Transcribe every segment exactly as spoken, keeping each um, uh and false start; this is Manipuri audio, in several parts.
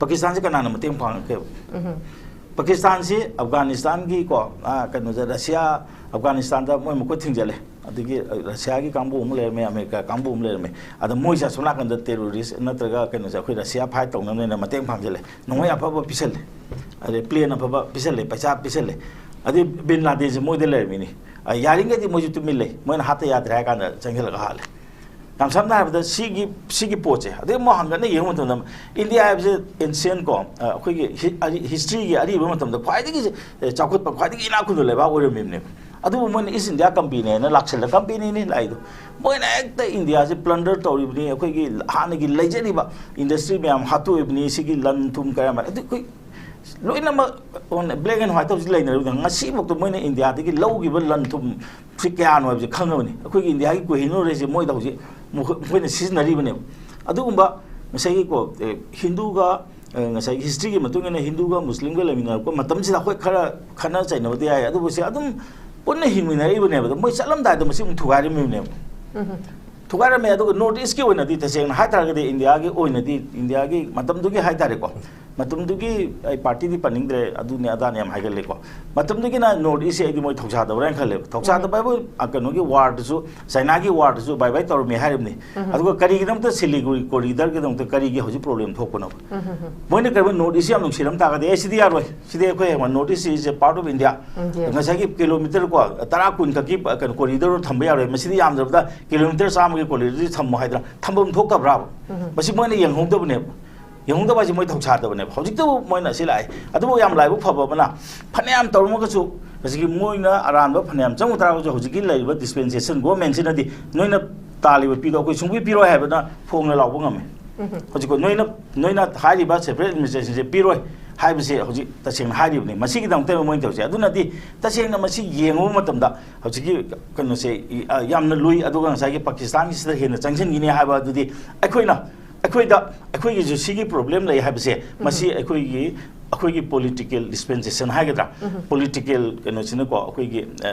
ꯄꯥꯀꯤꯁꯇꯥꯟꯁꯦ ꯀꯅꯥꯅ ꯃꯇꯦꯡ ꯄꯥꯡꯉꯛꯀꯦꯕ? ꯄꯥꯀꯤꯁꯇꯥꯟꯁꯤ ꯑꯐꯒꯥꯅꯤꯁꯇꯥꯟꯒꯤꯀꯣ, ꯑꯥ, ꯀꯩꯅꯣꯁꯦ, ꯔꯁꯤꯌꯥ, ꯑꯐꯒꯥꯅꯤꯁꯇꯥꯟꯗ ꯃꯣꯏ ꯃꯈꯨꯠ ꯊꯤꯡꯖꯤꯜꯂꯦ꯫ ꯑꯗꯒꯤ, ꯑ, ꯔꯁꯤꯌꯥꯒꯤ ꯀꯥꯡꯕꯨ ꯑꯃ ꯂꯩꯔꯝꯃꯦ, ꯑꯃꯦꯔꯤꯀꯥ ꯀꯥꯡꯕꯨ ꯑꯃ ꯂꯩꯔꯝꯃꯦ꯫ ꯑꯗ ꯃꯣꯏꯁꯦ ꯑꯁꯣꯝ ꯅꯥꯀꯟꯗ terrorist ꯅꯠꯇ꯭ꯔꯒ ꯀꯩꯅꯣꯁꯦ, ꯑꯩꯈꯣꯏ ꯔꯁꯤꯌꯥ fight ꯇꯧꯅꯕꯅꯦꯅ ꯃꯇꯦꯡ ꯄꯥꯡꯁꯤꯜꯂꯦ꯫ ꯅꯣꯡꯃꯩ ꯑꯐꯕ ꯄꯤꯁꯜꯂꯦ, ꯑꯗꯩ plane ꯑꯐꯕ ꯄꯤꯁꯜꯂꯦ, ꯄꯩꯁꯥ ꯄꯤꯁꯜꯂꯦ꯫ ꯑꯗꯩ ꯕꯤꯟ ꯂꯥꯗꯦꯟꯁꯦ ꯃꯣꯏꯗ ꯂꯩꯔꯝꯃꯤꯅꯤ꯫ ꯑ, ꯌꯥꯔꯤꯉꯩꯗꯤ ꯃꯣꯏꯁꯨ ꯇꯨꯃꯤꯟ ꯂꯩ, ꯃꯣꯏꯅ ꯍꯥꯠꯇ ꯌꯥꯗ꯭ꯔꯦ ꯍꯥꯏ ꯀꯥꯟꯗ ꯆꯪꯁꯤꯜꯂꯒ ꯍꯥꯠꯂꯦ꯫ ꯌꯥꯝ ꯁꯝꯅ ꯍꯥꯏꯔꯕꯗ ꯁꯤꯒꯤ, ꯁꯤꯒꯤ ꯄꯣꯠꯁꯦ, ꯑꯗꯩ ꯑꯃꯨꯛ ꯍꯪꯒꯠꯅ ꯌꯦꯡꯕ ꯃꯇꯝꯗ, ꯏꯟꯗꯤꯌꯥ ꯍꯥꯏꯕꯁꯦ ancient ꯀꯣ, ꯑ, ꯑꯩꯈꯣꯏꯒꯤ ꯍꯤ-, ꯑꯔꯤ-, historyꯒꯤ ꯑꯔꯤꯕ ꯃꯇꯝꯗ ꯈ꯭ꯋꯥꯏꯗꯒꯤ, ꯑꯦ, ꯆꯥꯎꯈꯠꯄ, ꯈ꯭ꯋꯥꯏꯗꯒꯤ ꯏꯅꯥꯛ ꯈꯨꯟꯕ ꯂꯩꯕꯥꯛ ꯑꯣꯏꯔꯝꯃꯤꯕꯅꯦꯕ꯫ ꯑꯗꯨꯕꯨ ꯃꯣꯏꯅ East India Companyꯅ ꯂꯥꯛꯁꯜꯂ, companyꯅꯤ ꯂꯥꯛꯏꯗꯣ, ꯃꯣꯏꯅ ꯍꯦꯛꯇ ꯏꯟꯗꯤꯌꯥꯁꯦ plunder ꯇꯧꯔꯤꯕꯅꯤ, ꯑꯩꯈꯣꯏꯒꯤ ꯍꯥꯟꯅꯒꯤ ꯂꯩꯖꯔꯤꯕ industry ꯃꯌꯥꯝ ꯍꯥꯠꯇꯣꯛꯏꯕꯅꯤ, ꯁꯤꯒꯤ ꯂꯟ ꯊꯨꯝ ꯀꯌꯥ ꯃꯌꯥꯝ, ꯑꯗꯨ ꯑꯩꯈꯣꯏ ꯂꯣꯏꯅꯃꯛ on black and white ꯍꯧꯖꯤꯛ ꯂꯩꯅꯔꯤꯕꯅꯤ꯫ ꯉꯁꯤꯐꯥꯎꯗ ꯃꯣꯏꯅ ꯏꯟꯗꯤꯌꯥꯗꯒꯤ ꯂꯧꯈꯤꯕ ꯂꯟ ꯊꯨꯝ ꯁꯤ ꯀꯌꯥꯅꯣ ꯍꯥꯏꯕꯁꯤ ꯈꯪꯉꯕꯅꯤ꯫ ꯑꯩꯈꯣꯏꯒꯤ ꯏꯟꯗꯤꯌꯥꯒꯤ ꯀꯣꯍꯤꯅꯨꯔ ꯍꯥꯏꯁꯦ ꯃꯣꯏꯗ ꯍꯧꯖꯤꯛ ꯃꯈꯣꯏ-, ꯃꯈꯣꯏꯅ ꯁꯤꯖꯤꯟꯅꯔꯤꯕꯅꯦꯕ꯫ ꯑꯗꯨꯒꯨꯝꯕ ꯉꯁꯥꯏꯒꯤꯀꯣ, ꯑꯦ, ꯍꯤꯟꯗꯨꯒ, ꯑꯦ, ꯉꯁꯥꯏꯒꯤ historyꯒꯤ ꯃꯇꯨꯡ ꯏꯟꯅ ꯍꯤꯟꯗꯨꯒ ꯃꯨꯁꯂꯤꯝꯒ ꯂꯩꯃꯤꯟꯅꯔꯛꯄ ꯃꯇꯝꯁꯤꯗ ꯑꯩꯈꯣꯏ ꯈꯔ ꯈꯠꯅ ꯆꯩꯅꯕꯗꯤ ꯌꯥꯏ, ꯑꯗꯨꯕꯨ ꯁꯤ ꯑꯗꯨꯝ ꯄꯨꯟꯅ ꯍꯤꯡꯃꯤꯟꯅꯔꯛꯏꯕꯅꯦꯕ꯫ ꯑꯗꯣ ꯃꯣꯏ ꯆꯠꯂꯝꯗꯥꯏꯗ ꯃꯁꯤ ꯑꯃꯨꯛ ꯊꯨꯒꯥꯏꯔꯝꯃꯤꯕꯅꯦꯕ꯫ ꯊꯨꯒꯥꯏꯔꯝꯃꯦ꯫ ꯑꯗꯨꯒ North Eastꯀꯤ ꯑꯣꯏꯅꯗꯤ, ꯇꯁꯦꯡꯅ ꯍꯥꯏꯇꯥꯔꯒꯗꯤ, ꯏꯟꯗꯤꯌꯥꯒꯤ ꯑꯣꯏꯅꯗꯤ, ꯏꯟꯗꯤꯌꯥꯒꯤ ꯃꯇꯝꯗꯨꯒꯤ ꯍꯥꯏꯇꯥꯔꯦꯀꯣ, ꯃꯇꯝꯗꯨꯒꯤ ꯑꯩ partyꯗꯤ ꯄꯟꯅꯤꯡꯗ꯭ꯔꯦ, ꯑꯗꯨꯅꯦ ꯑꯗꯥꯅꯦ ꯌꯥꯝ ꯍꯥꯏꯒꯜꯂꯦꯀꯣ꯫ ꯃꯇꯝꯗꯨꯒꯤꯅ North Eastꯁꯦ ꯑꯩꯗꯤ ꯃꯣꯏ ꯊꯧꯁꯥꯗꯕ꯭ꯔꯥ ꯍꯥꯏꯅ ꯈꯜꯂꯦꯕ꯫ ꯊꯧꯁꯥꯗꯕ ꯍꯥꯏꯕꯨ, ꯑ, ꯀꯩꯅꯣꯒꯤ warꯗꯁꯨ, ꯆꯥꯏꯅꯥꯒꯤ warꯗꯁꯨ bye bye ꯇꯧꯔꯝꯃꯦ ꯍꯥꯏꯔꯤꯕꯅꯤ꯫ ꯑꯗꯨꯒ ꯀꯔꯤꯒꯤꯗꯃꯛꯇ Siliguri corridorꯒꯤꯗꯃꯛꯇ ꯀꯔꯤꯒꯤ ꯍꯧꯖꯤꯛ problem ꯊꯣꯛꯄꯅꯣ? ꯃꯣꯏꯅ ꯀꯔꯤꯒꯨꯝꯕ North East ꯌꯥꯝ ꯅꯨꯡꯁꯤꯔꯝ ꯇꯥꯔꯒꯗꯤ, "ꯑꯦ, ꯁꯤꯗꯤ ꯌꯥꯔꯣꯏ, ꯁꯤꯗꯤ ꯑꯩꯈꯣꯏ ꯍꯌꯦꯡ North East is a part of India꯫ Um, yes꯫ ꯉꯁꯥꯏꯒꯤ kilometre ꯀꯣ, ꯇꯔꯥ ꯀꯨꯟ ꯈꯛꯀꯤ, ꯑ, ꯀꯩꯅꯣ, corridor ꯊꯝꯕ ꯌꯥꯔꯣꯏ, ꯃꯁꯤꯗꯤ ꯌꯥꯝꯗ꯭ꯔꯕꯗ kilometre ꯆꯥꯝꯃꯒꯤ corridorꯗꯤ ꯊꯝꯃꯣ" ꯍꯥꯏꯗꯅ ꯊꯝꯐꯝ ꯊꯣꯛꯇꯕ꯭ꯔꯥꯕ? ꯎꯝ꯫ ꯃꯁꯤ ꯃꯣꯏꯅ ꯌꯦꯡꯍꯧꯗꯕꯅꯦꯕ꯫ ꯌꯦꯡꯍꯧꯗꯕ ꯍꯥꯏꯁꯦ ꯃꯣꯏ ꯊꯧꯁꯥꯗꯕꯅꯦꯕ꯫ ꯍꯧꯖꯤꯛꯇꯕꯨ ꯃꯣꯏꯅ ꯁꯤ ꯂꯥꯛꯑꯦ꯫ ꯑꯗꯨꯕꯨ ꯌꯥꯝ ꯂꯥꯏꯕꯛ ꯐꯕ ꯑꯃꯅ, ꯐꯅꯌꯥꯝ ꯇꯧꯔꯝꯃꯒꯁꯨ, ꯉꯁꯤꯒꯤ ꯃꯣꯏꯅ ꯑꯔꯥꯟꯕ ꯐꯅꯌꯥꯝ ꯆꯪꯉꯨ ꯇꯥꯔꯒꯁꯨ, ꯍꯧꯖꯤꯛꯀꯤ ꯂꯩꯔꯤꯕ dispensation governmentꯁꯤꯅꯗꯤ ꯅꯣꯏꯅ ꯇꯥꯜꯂꯤꯕ ꯄꯤꯗꯣ ꯑꯩꯈꯣꯏ ꯁꯨꯡꯄꯤ ꯄꯤꯔꯣꯏ ꯍꯥꯏꯕꯅ ꯐꯣꯡꯅ ꯂꯥꯎꯕ ꯉꯝꯃꯤ꯫ ꯎꯝ꯫ ꯍꯧꯖꯤꯛꯀꯣ ꯅꯣꯏꯅ, ꯅꯣꯏꯅ ꯍꯥꯏꯔꯤꯕ separate administrationꯁꯦ ꯄꯤꯔꯣꯏ ꯍꯥꯏꯕꯁꯦ ꯍꯧꯖꯤꯛ ꯇꯁꯦꯡꯅ ꯍꯥꯏꯔꯤꯕꯅꯤ꯫ ꯃꯁꯤꯒꯤꯗꯃꯛꯇ ꯃꯣꯏꯅ ꯇꯧꯔꯤꯁꯦ꯫ ꯑꯗꯨꯅꯗꯤ ꯇꯁꯦꯡꯅ ꯃꯁꯤ ꯌꯦꯡꯉꯨꯕ ꯃꯇꯝꯗ ꯍꯧꯖꯤꯛꯀꯤ ꯀꯩꯅꯣꯁꯦ, ꯏ-, ꯑ, ꯌꯥꯝꯅ ꯂꯨꯏ꯫ ꯑꯗꯨꯒ ꯉꯁꯥꯏꯒꯤ ꯄꯥꯀꯤꯁꯇꯥꯟꯒꯤꯁꯤꯗ ꯍꯦꯟꯅ ꯆꯪꯁꯤꯟꯈꯤꯅꯤ ꯍꯥꯏꯕ ꯑꯗꯨꯗꯤ ꯑꯩꯈꯣꯏꯅ, ꯑꯩꯈꯣꯏꯗ, ꯑꯩꯈꯣꯏꯒꯤꯁꯨ ꯁꯤꯒꯤ problem ꯂꯩ ꯍꯥꯏꯕꯁꯦ, ꯃꯁꯤ ꯎꯝ꯫ ꯑꯩꯈꯣꯏꯒꯤ ꯑꯩꯈꯣꯏꯒꯤ ꯄꯣꯂꯤꯇꯤꯀꯦꯜ ꯗꯤꯁꯄꯦꯟꯁꯦꯁꯟ ꯍꯥꯏꯒꯗ꯭ꯔꯥ, ꯄꯣꯂꯤꯇꯤꯀꯦꯜ ꯀꯩꯅꯣꯁꯤꯅꯀꯣ, ꯑꯩꯈꯣꯏꯒꯤ ꯑ,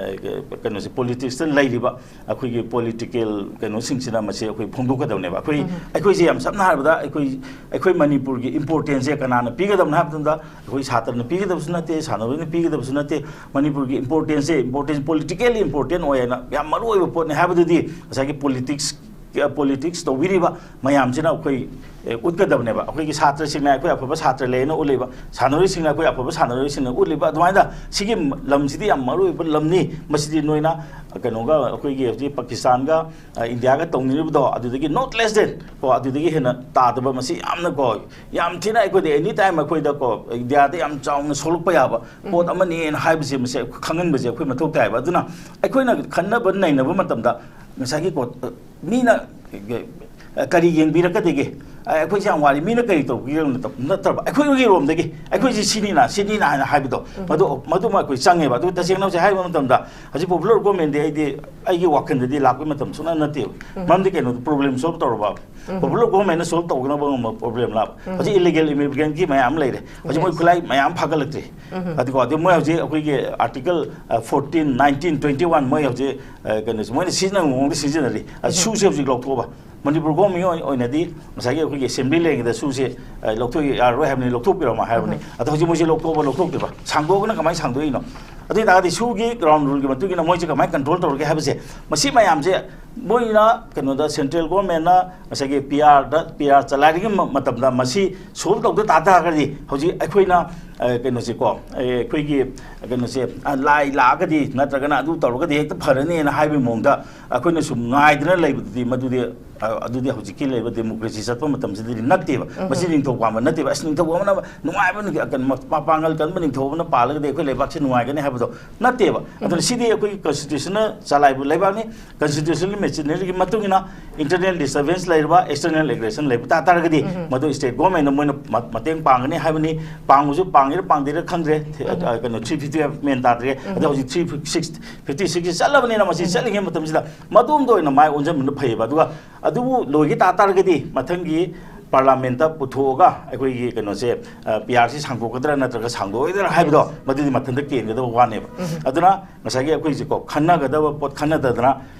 ꯀꯩꯅꯣꯁꯦ, ꯄꯣꯂꯤꯇꯤꯛꯁꯇ ꯂꯩꯔꯤꯕ ꯑꯩꯈꯣꯏꯒꯤ ꯄꯣꯂꯤꯇꯤꯀꯦꯜ ꯀꯩꯅꯣꯁꯤꯡꯁꯤꯅ ꯃꯁꯤ ꯑꯩꯈꯣꯏ ꯐꯣꯡꯗꯣꯛꯀꯗꯕꯅꯦꯕ꯫ ꯑꯩꯈꯣꯏ ꯑꯩꯈꯣꯏꯁꯦ ꯌꯥꯝ ꯁꯝꯅ ꯍꯥꯏꯔꯕꯗ, ꯑꯩꯈꯣꯏ ꯑꯩꯈꯣꯏ ꯃꯅꯤꯄꯨꯔꯒꯤ ꯏꯝꯄꯣꯔꯇꯦꯟꯁꯁꯦ ꯀꯅꯥꯅ ꯄꯤꯒꯗꯕꯅꯣ ꯍꯥꯏꯕ ꯃꯇꯝꯗ, ꯑꯩꯈꯣꯏ ꯁꯥꯇ꯭ꯔꯅ ꯄꯤꯒꯗꯕꯁꯨ ꯅꯠꯇꯦ, ꯁꯥꯟꯅꯔꯣꯏꯅ ꯄꯤꯒꯗꯕꯁꯨ ꯅꯠꯇꯦ꯫ ꯃꯅꯤꯄꯨꯔꯒꯤ ꯏꯝꯄꯣꯔꯇꯦꯟꯁꯁꯦ, ꯏꯝꯄꯣꯔꯇꯦꯟꯁ, ꯄꯣꯂꯤꯇꯤꯀꯦꯜꯂꯤ ꯏꯝꯄꯣꯔꯇꯦꯟ ꯑꯣꯏ ꯍꯥꯏꯅ ꯌꯥꯝ ꯃꯔꯨ ꯑꯣꯏꯕ ꯄꯣꯠꯅꯤ ꯍꯥꯏꯕꯗꯨꯗꯤ ꯉꯁꯥꯏꯒꯤ ꯄꯣꯂꯤꯇꯤꯛꯁ ꯄꯣꯂꯤꯇꯤꯛꯁ ꯇꯧꯕꯤꯔꯤꯕ ꯃꯌꯥꯝꯁꯤꯅ ꯑꯩꯈꯣꯏ, ꯑꯦ, ꯎꯠꯀꯗꯕꯅꯦꯕ꯫ ꯑꯩꯈꯣꯏꯒꯤ ꯁꯥꯇ꯭ꯔꯁꯤꯡꯅ ꯑꯩꯈꯣꯏ ꯑꯐꯕ ꯁꯥꯇ꯭ꯔ ꯂꯩꯅ ꯎꯠꯂꯤꯕ, ꯁꯥꯟꯅꯔꯣꯏꯁꯤꯡꯅ ꯑꯩꯈꯣꯏ ꯑꯐꯕ ꯁꯥꯟꯅꯔꯣꯏꯁꯤꯡꯅ ꯎꯠꯂꯤꯕ, ꯑꯗꯨꯃꯥꯏꯅ ꯁꯤꯒꯤ ꯂꯝꯁꯤꯗꯤ ꯌꯥꯝ ꯃꯔꯨ ꯑꯣꯏꯕ ꯂꯝꯅꯤ꯫ ꯃꯁꯤꯗꯤ ꯅꯣꯏꯅ ꯀꯩꯅꯣꯒ, ꯑꯩꯈꯣꯏꯒꯤ ꯍꯧꯖꯤꯛ ꯄꯥꯀꯤꯁꯇꯥꯟꯒ, ꯑ, ꯏꯟꯗꯤꯌꯥꯒ ꯇꯧꯅꯔꯤꯕꯗꯣ, ꯑꯗꯨꯗꯒꯤ not less than ꯀꯣ, ꯑꯗꯨꯗꯒꯤ ꯍꯦꯟꯅ ꯇꯥꯗꯕ, ꯃꯁꯤ ꯌꯥꯝꯅ ꯀꯣ, ꯌꯥꯝ ꯊꯤꯅ ꯑꯩꯈꯣꯏꯗ ꯑꯦꯅꯤ ꯇꯥꯏꯝ ꯑꯩꯈꯣꯏꯗ ꯀꯣ, ꯏꯟꯗꯤꯌꯥꯗ ꯌꯥꯝ ꯆꯥꯎꯅ ꯁꯣꯛꯂꯛꯄ ꯌꯥꯕ ꯄꯣꯠ ꯑꯃꯅꯦꯅ ꯍꯥꯏꯕꯁꯦ, ꯃꯁꯤ ꯑꯩꯈꯣꯏ ꯈꯪꯍꯟꯕꯁꯦ ꯑꯩꯈꯣꯏ ꯃꯊꯧ ꯇꯥꯏꯌꯦꯕ꯫ ꯑꯗꯨꯅ ꯑꯩꯈꯣꯏꯅ ꯈꯟꯅꯕ ꯅꯩꯅꯕ ꯃꯇꯝꯗ ꯉꯁꯥꯏꯒꯤ ꯀꯣ, ꯃꯤꯅ ꯀꯔꯤ ꯌꯦꯡꯕꯤꯔꯛꯀꯗꯒꯦ? ꯑꯩꯈꯣꯏꯁꯦ ꯌꯥꯝ ꯋꯥꯔꯤ, ꯃꯤꯅ ꯀꯔꯤ ꯇꯧꯕꯤꯔꯛꯅ ꯇꯧ-, ꯅꯠꯇ꯭ꯔꯕ, ꯑꯩꯈꯣꯏꯒꯤ ꯔꯣꯝꯗꯒꯤ ꯑꯩꯈꯣꯏꯁꯦ ꯁꯤꯅꯤꯅ, ꯁꯤꯅꯤꯅ ꯍꯥꯏꯅ ꯍꯥꯏꯕꯗꯣ, ꯃꯗꯨ, ꯃꯗꯨꯃ ꯑꯩꯈꯣꯏ ꯆꯪꯉꯦꯕ꯫ ꯑꯗꯨ ꯇꯁꯦꯡꯅ ꯍꯧꯖꯤꯛ ꯍꯥꯏꯕ ꯃꯇꯝꯗ, ꯍꯧꯖꯤꯛ ꯄꯣꯄꯨꯂꯔ ꯒꯣꯔꯃꯦꯟꯗꯤ ꯑꯩꯗꯤ, ꯑꯩꯒꯤ ꯋꯥꯈꯜꯗꯗꯤ ꯂꯥꯛꯄꯩ ꯃꯇꯝ ꯁꯨꯡꯅꯠ ꯅꯠꯇꯦꯕ꯫ ꯃꯔꯝꯗꯤ ꯀꯩꯅꯣ, ꯄ꯭ꯔꯣꯕ꯭ꯂꯦꯝ ꯁꯣꯜꯕ ꯇꯧꯔꯕ? ꯄꯣꯄꯨꯂꯔ ꯒꯣꯔꯃꯦꯟꯅ ꯁꯣꯜꯕ ꯇꯧꯒꯗꯕ ꯉꯝꯕ ꯄ꯭ꯔꯣꯕ꯭ꯂꯦꯝ ꯂꯥꯛꯄ? ꯍꯧꯖꯤꯛ ꯏꯂꯤꯒꯦꯜ ꯏꯃꯤꯒ꯭ꯔꯦꯟꯒꯤ ꯃꯌꯥꯝ ꯂꯩꯔꯦ, ꯍꯧꯖꯤꯛ ꯃꯣꯏ ꯈꯨꯠꯂꯥꯏ ꯃꯌꯥꯝ ꯐꯥꯒꯠꯂꯛꯇ꯭ꯔꯤ꯫ ꯑꯗꯨꯀꯣ, ꯑꯗꯨ ꯃꯣꯏ ꯍꯧꯖꯤꯛ ꯑꯩꯈꯣꯏꯒꯤ ꯑꯥꯔꯇꯤꯀꯜ, ꯑ, ꯐꯣꯔꯇꯤꯟ, ꯅꯥꯏꯟꯇꯤꯟ, ꯇ꯭ꯋꯦꯟꯇꯤ ꯋꯥꯟ, ꯃꯣꯏ ꯍꯧꯖꯤꯛ, ꯑ, ꯀꯩꯅꯣꯁꯦ, ꯃꯣꯏꯅ ꯁꯤꯖꯤꯟꯅꯕ ꯃꯑꯣꯡꯗ ꯁꯤꯖꯤꯟꯅꯔꯤ꯫ ꯑ, ꯁꯨꯁꯦ ꯍꯧꯖꯤꯛ ꯂꯧꯊꯣꯛꯑꯕ꯫ ꯃꯅꯤꯄꯨꯔ ꯒꯣꯔꯃꯦꯟꯒꯤ ꯑꯣꯏ-, ꯑꯣꯏꯅꯗꯤ ꯉꯁꯥꯏꯒꯤ ꯑꯩꯈꯣꯏꯒꯤ ꯑꯦꯁꯦꯝꯕ꯭ꯂꯤ ꯂꯩꯔꯤꯉꯩꯗ ꯁꯨꯁꯦ, ꯑ, ꯂꯧꯊꯣꯛ ꯌꯥꯔꯔꯣꯏ ꯍꯥꯏꯕꯅꯤ, ꯂꯧꯊꯣꯛꯄꯤꯔꯣ ꯍꯥꯏꯔꯕꯅꯤ꯫ ꯑꯗꯣ ꯍꯧꯖꯤꯛ ꯃꯣꯏꯁꯦ ꯂꯧꯊꯣꯛꯑꯕ, ꯂꯧꯊꯣꯛꯇ꯭ꯔꯤꯕ? ꯁꯥꯡꯗꯣꯛꯑꯒꯅ ꯀꯃꯥꯏꯅ ꯁꯥꯡꯗꯣꯛꯏꯅꯣ? ꯑꯗꯨ ꯑꯣꯏ ꯇꯥꯔꯒꯗꯤ ꯁꯨꯒꯤ ꯒ꯭ꯔꯥꯎꯟ ꯔꯨꯜꯒꯤ ꯃꯇꯨꯡ ꯏꯟꯅ ꯃꯣꯏꯁꯦ ꯀꯃꯥꯏꯅ ꯀꯟꯇ꯭ꯔꯣꯜ ꯇꯧꯔꯒꯦ ꯍꯥꯏꯕꯁꯦ, ꯃꯁꯤ ꯃꯌꯥꯝꯁꯦ ꯃꯣꯏꯅ ꯀꯩꯅꯣꯗ, ꯁꯦꯟꯇ꯭ꯔꯦꯜ ꯒꯣꯔꯃꯦꯟꯅ ꯉꯁꯥꯏꯒꯤ ꯄꯤ ꯑꯥꯔꯗ, ꯄꯤ ꯑꯥꯔ ꯆꯂꯥꯏꯔꯤꯉꯩ ꯃ-, ꯃꯇꯝꯗ ꯃꯁꯤ ꯁꯣꯜꯕ ꯇꯧꯗ ꯇꯥ ꯇꯥꯔꯒꯗꯤ, ꯍꯧꯖꯤꯛ ꯑꯩꯈꯣꯏꯅ, ꯑ, ꯀꯩꯅꯣꯁꯦꯀꯣ, ꯑ, ꯑꯩꯈꯣꯏꯒꯤ ꯀꯩꯅꯣꯁꯦ, ꯑ, ꯂꯥꯏ ꯂꯥꯛꯑꯒꯗꯤ, ꯅꯠꯇ꯭ꯔꯒꯅ ꯑꯗꯨ ꯇꯧꯔꯒꯗꯤ ꯍꯦꯛꯇ ꯐꯔꯅꯤꯅ ꯍꯥꯏꯕꯒꯤ ꯃꯑꯣꯡꯗ ꯑꯩꯈꯣꯏꯅ ꯁꯨꯝ ꯉꯥꯏꯗꯅ ꯂꯩꯕꯗꯨꯗꯤ, ꯃꯗꯨꯗꯤ, ꯑ, ꯑꯗꯨꯗꯤ ꯍꯧꯖꯤꯛꯀꯤ ꯂꯩꯕ ꯗꯦꯃꯣꯀ꯭ꯔꯦꯁꯤ ꯆꯠꯄ ꯃꯇꯝꯁꯤꯗꯗꯤ ꯅꯠꯇꯦꯕ꯫ ꯃꯁꯤ ꯅꯤꯡꯊꯧ ꯄꯥꯟꯕ ꯅꯠꯇꯦꯕ꯫ ꯑꯁ, ꯅꯤꯡꯊꯧ ꯑꯃꯅ ꯅꯨꯡꯉꯥꯏꯕ ꯅꯤꯡ-, ꯀꯩꯅꯣ, ꯃ-, ꯃꯄꯥꯡꯒꯜ ꯀꯟꯕ ꯅꯤꯡꯊꯧ ꯑꯃꯅ ꯄꯥꯜꯂꯒꯗꯤ ꯑꯩꯈꯣꯏ ꯂꯩꯕꯥꯛꯁꯤ ꯅꯨꯡꯉꯥꯏꯒꯅꯤ ꯍꯥꯏꯕꯗꯣ ꯅꯠꯇꯦꯕ꯫ ꯑꯗꯨꯅ ꯁꯤꯗꯤ ꯑꯩꯈꯣꯏꯒꯤ ꯀꯟꯁꯇꯤꯇ꯭ꯌꯨꯁꯟꯅ ꯆꯂꯥꯏꯕ ꯂꯩꯕꯥꯛꯅꯤ꯫ ꯀꯟꯁꯇꯤꯇ꯭ꯌꯨꯁꯅꯦꯜ ꯃꯦꯆꯤꯅꯔꯤꯒꯤ ꯃꯇꯨꯡ ꯏꯟꯅ ꯏꯟꯇꯔꯅꯦꯜ ꯗꯤꯁꯇꯔꯕꯦꯟꯁ ꯂꯩꯔꯕ, ꯑꯦꯛꯁꯇꯔꯅꯦꯜ ꯑꯦꯒ꯭ꯔꯦꯁꯟ ꯂꯩꯕ ꯇꯥ ꯇꯥꯔꯒꯗꯤ, ꯃꯗꯨ ꯁ꯭ꯇꯦꯠ ꯒꯣꯔꯃꯦꯟꯅ ꯃꯣꯏꯅ ꯃ-, ꯃꯇꯦꯡ ꯄꯥꯡꯒꯅꯤ ꯍꯥꯏꯕꯅꯤ꯫ ꯄꯥꯡꯕꯁꯨ ꯄꯥꯡꯒꯦꯔꯥ ꯄꯥꯡꯗꯦꯔꯥ ꯈꯪꯗ꯭ꯔꯦ꯫ ꯊꯦ-, ꯑ, ꯀꯩꯅꯣ, ꯊ꯭ꯔꯤ ꯐꯤꯐꯇꯤ ꯐꯥꯏꯚ ꯃꯦꯟ ꯇꯥꯗ꯭ꯔꯦ꯫ ꯑꯗꯣ ꯍꯧꯖꯤꯛ ꯊ꯭ꯔꯤ ꯁꯤꯛꯁ, ꯐꯤꯐꯇꯤ ꯁꯤꯛꯁꯁꯤ ꯆꯠꯂꯕꯅꯤꯅ, ꯃꯁꯤ ꯆꯠꯂꯤꯉꯩ ꯃꯇꯝꯁꯤꯗ ꯃꯗꯣꯝꯗ ꯑꯣꯏꯅ ꯃꯥꯏ ꯑꯣꯟꯁꯤꯟꯕꯅ ꯐꯩꯌꯦꯕ꯫ ꯑꯗꯨꯒ ꯑꯗꯨꯕꯨ ꯂꯣꯏꯒꯦ ꯇꯥ ꯇꯥꯔꯒꯗꯤ ꯃꯊꯪꯒꯤ ꯄꯥꯔꯂꯥꯃꯦꯟꯇ ꯄꯨꯊꯣꯛꯑꯒ ꯑꯩꯈꯣꯏꯒꯤ ꯀꯩꯅꯣꯁꯦ, ꯄꯤ ꯑꯥꯔꯁꯤ ꯁꯥꯡꯗꯣꯛꯀꯗ꯭ꯔꯥ ꯅꯠꯇ꯭ꯔꯒ ꯁꯥꯡꯗꯣꯛꯑꯣꯏꯗ꯭ꯔꯥ ꯍꯥꯏꯕꯗꯣ, ꯃꯗꯨꯗꯤ ꯃꯊꯟꯇ ꯀꯦꯟꯒꯗꯕ ꯋꯥꯅꯦꯕ꯫ ꯑꯗꯨꯅ ꯉꯁꯥꯏꯒꯤ ꯑꯩꯈꯣꯏꯁꯦꯀꯣ, ꯈꯟꯅꯒꯗꯕ ꯄꯣꯠ ꯈꯟꯅꯗꯗꯅ,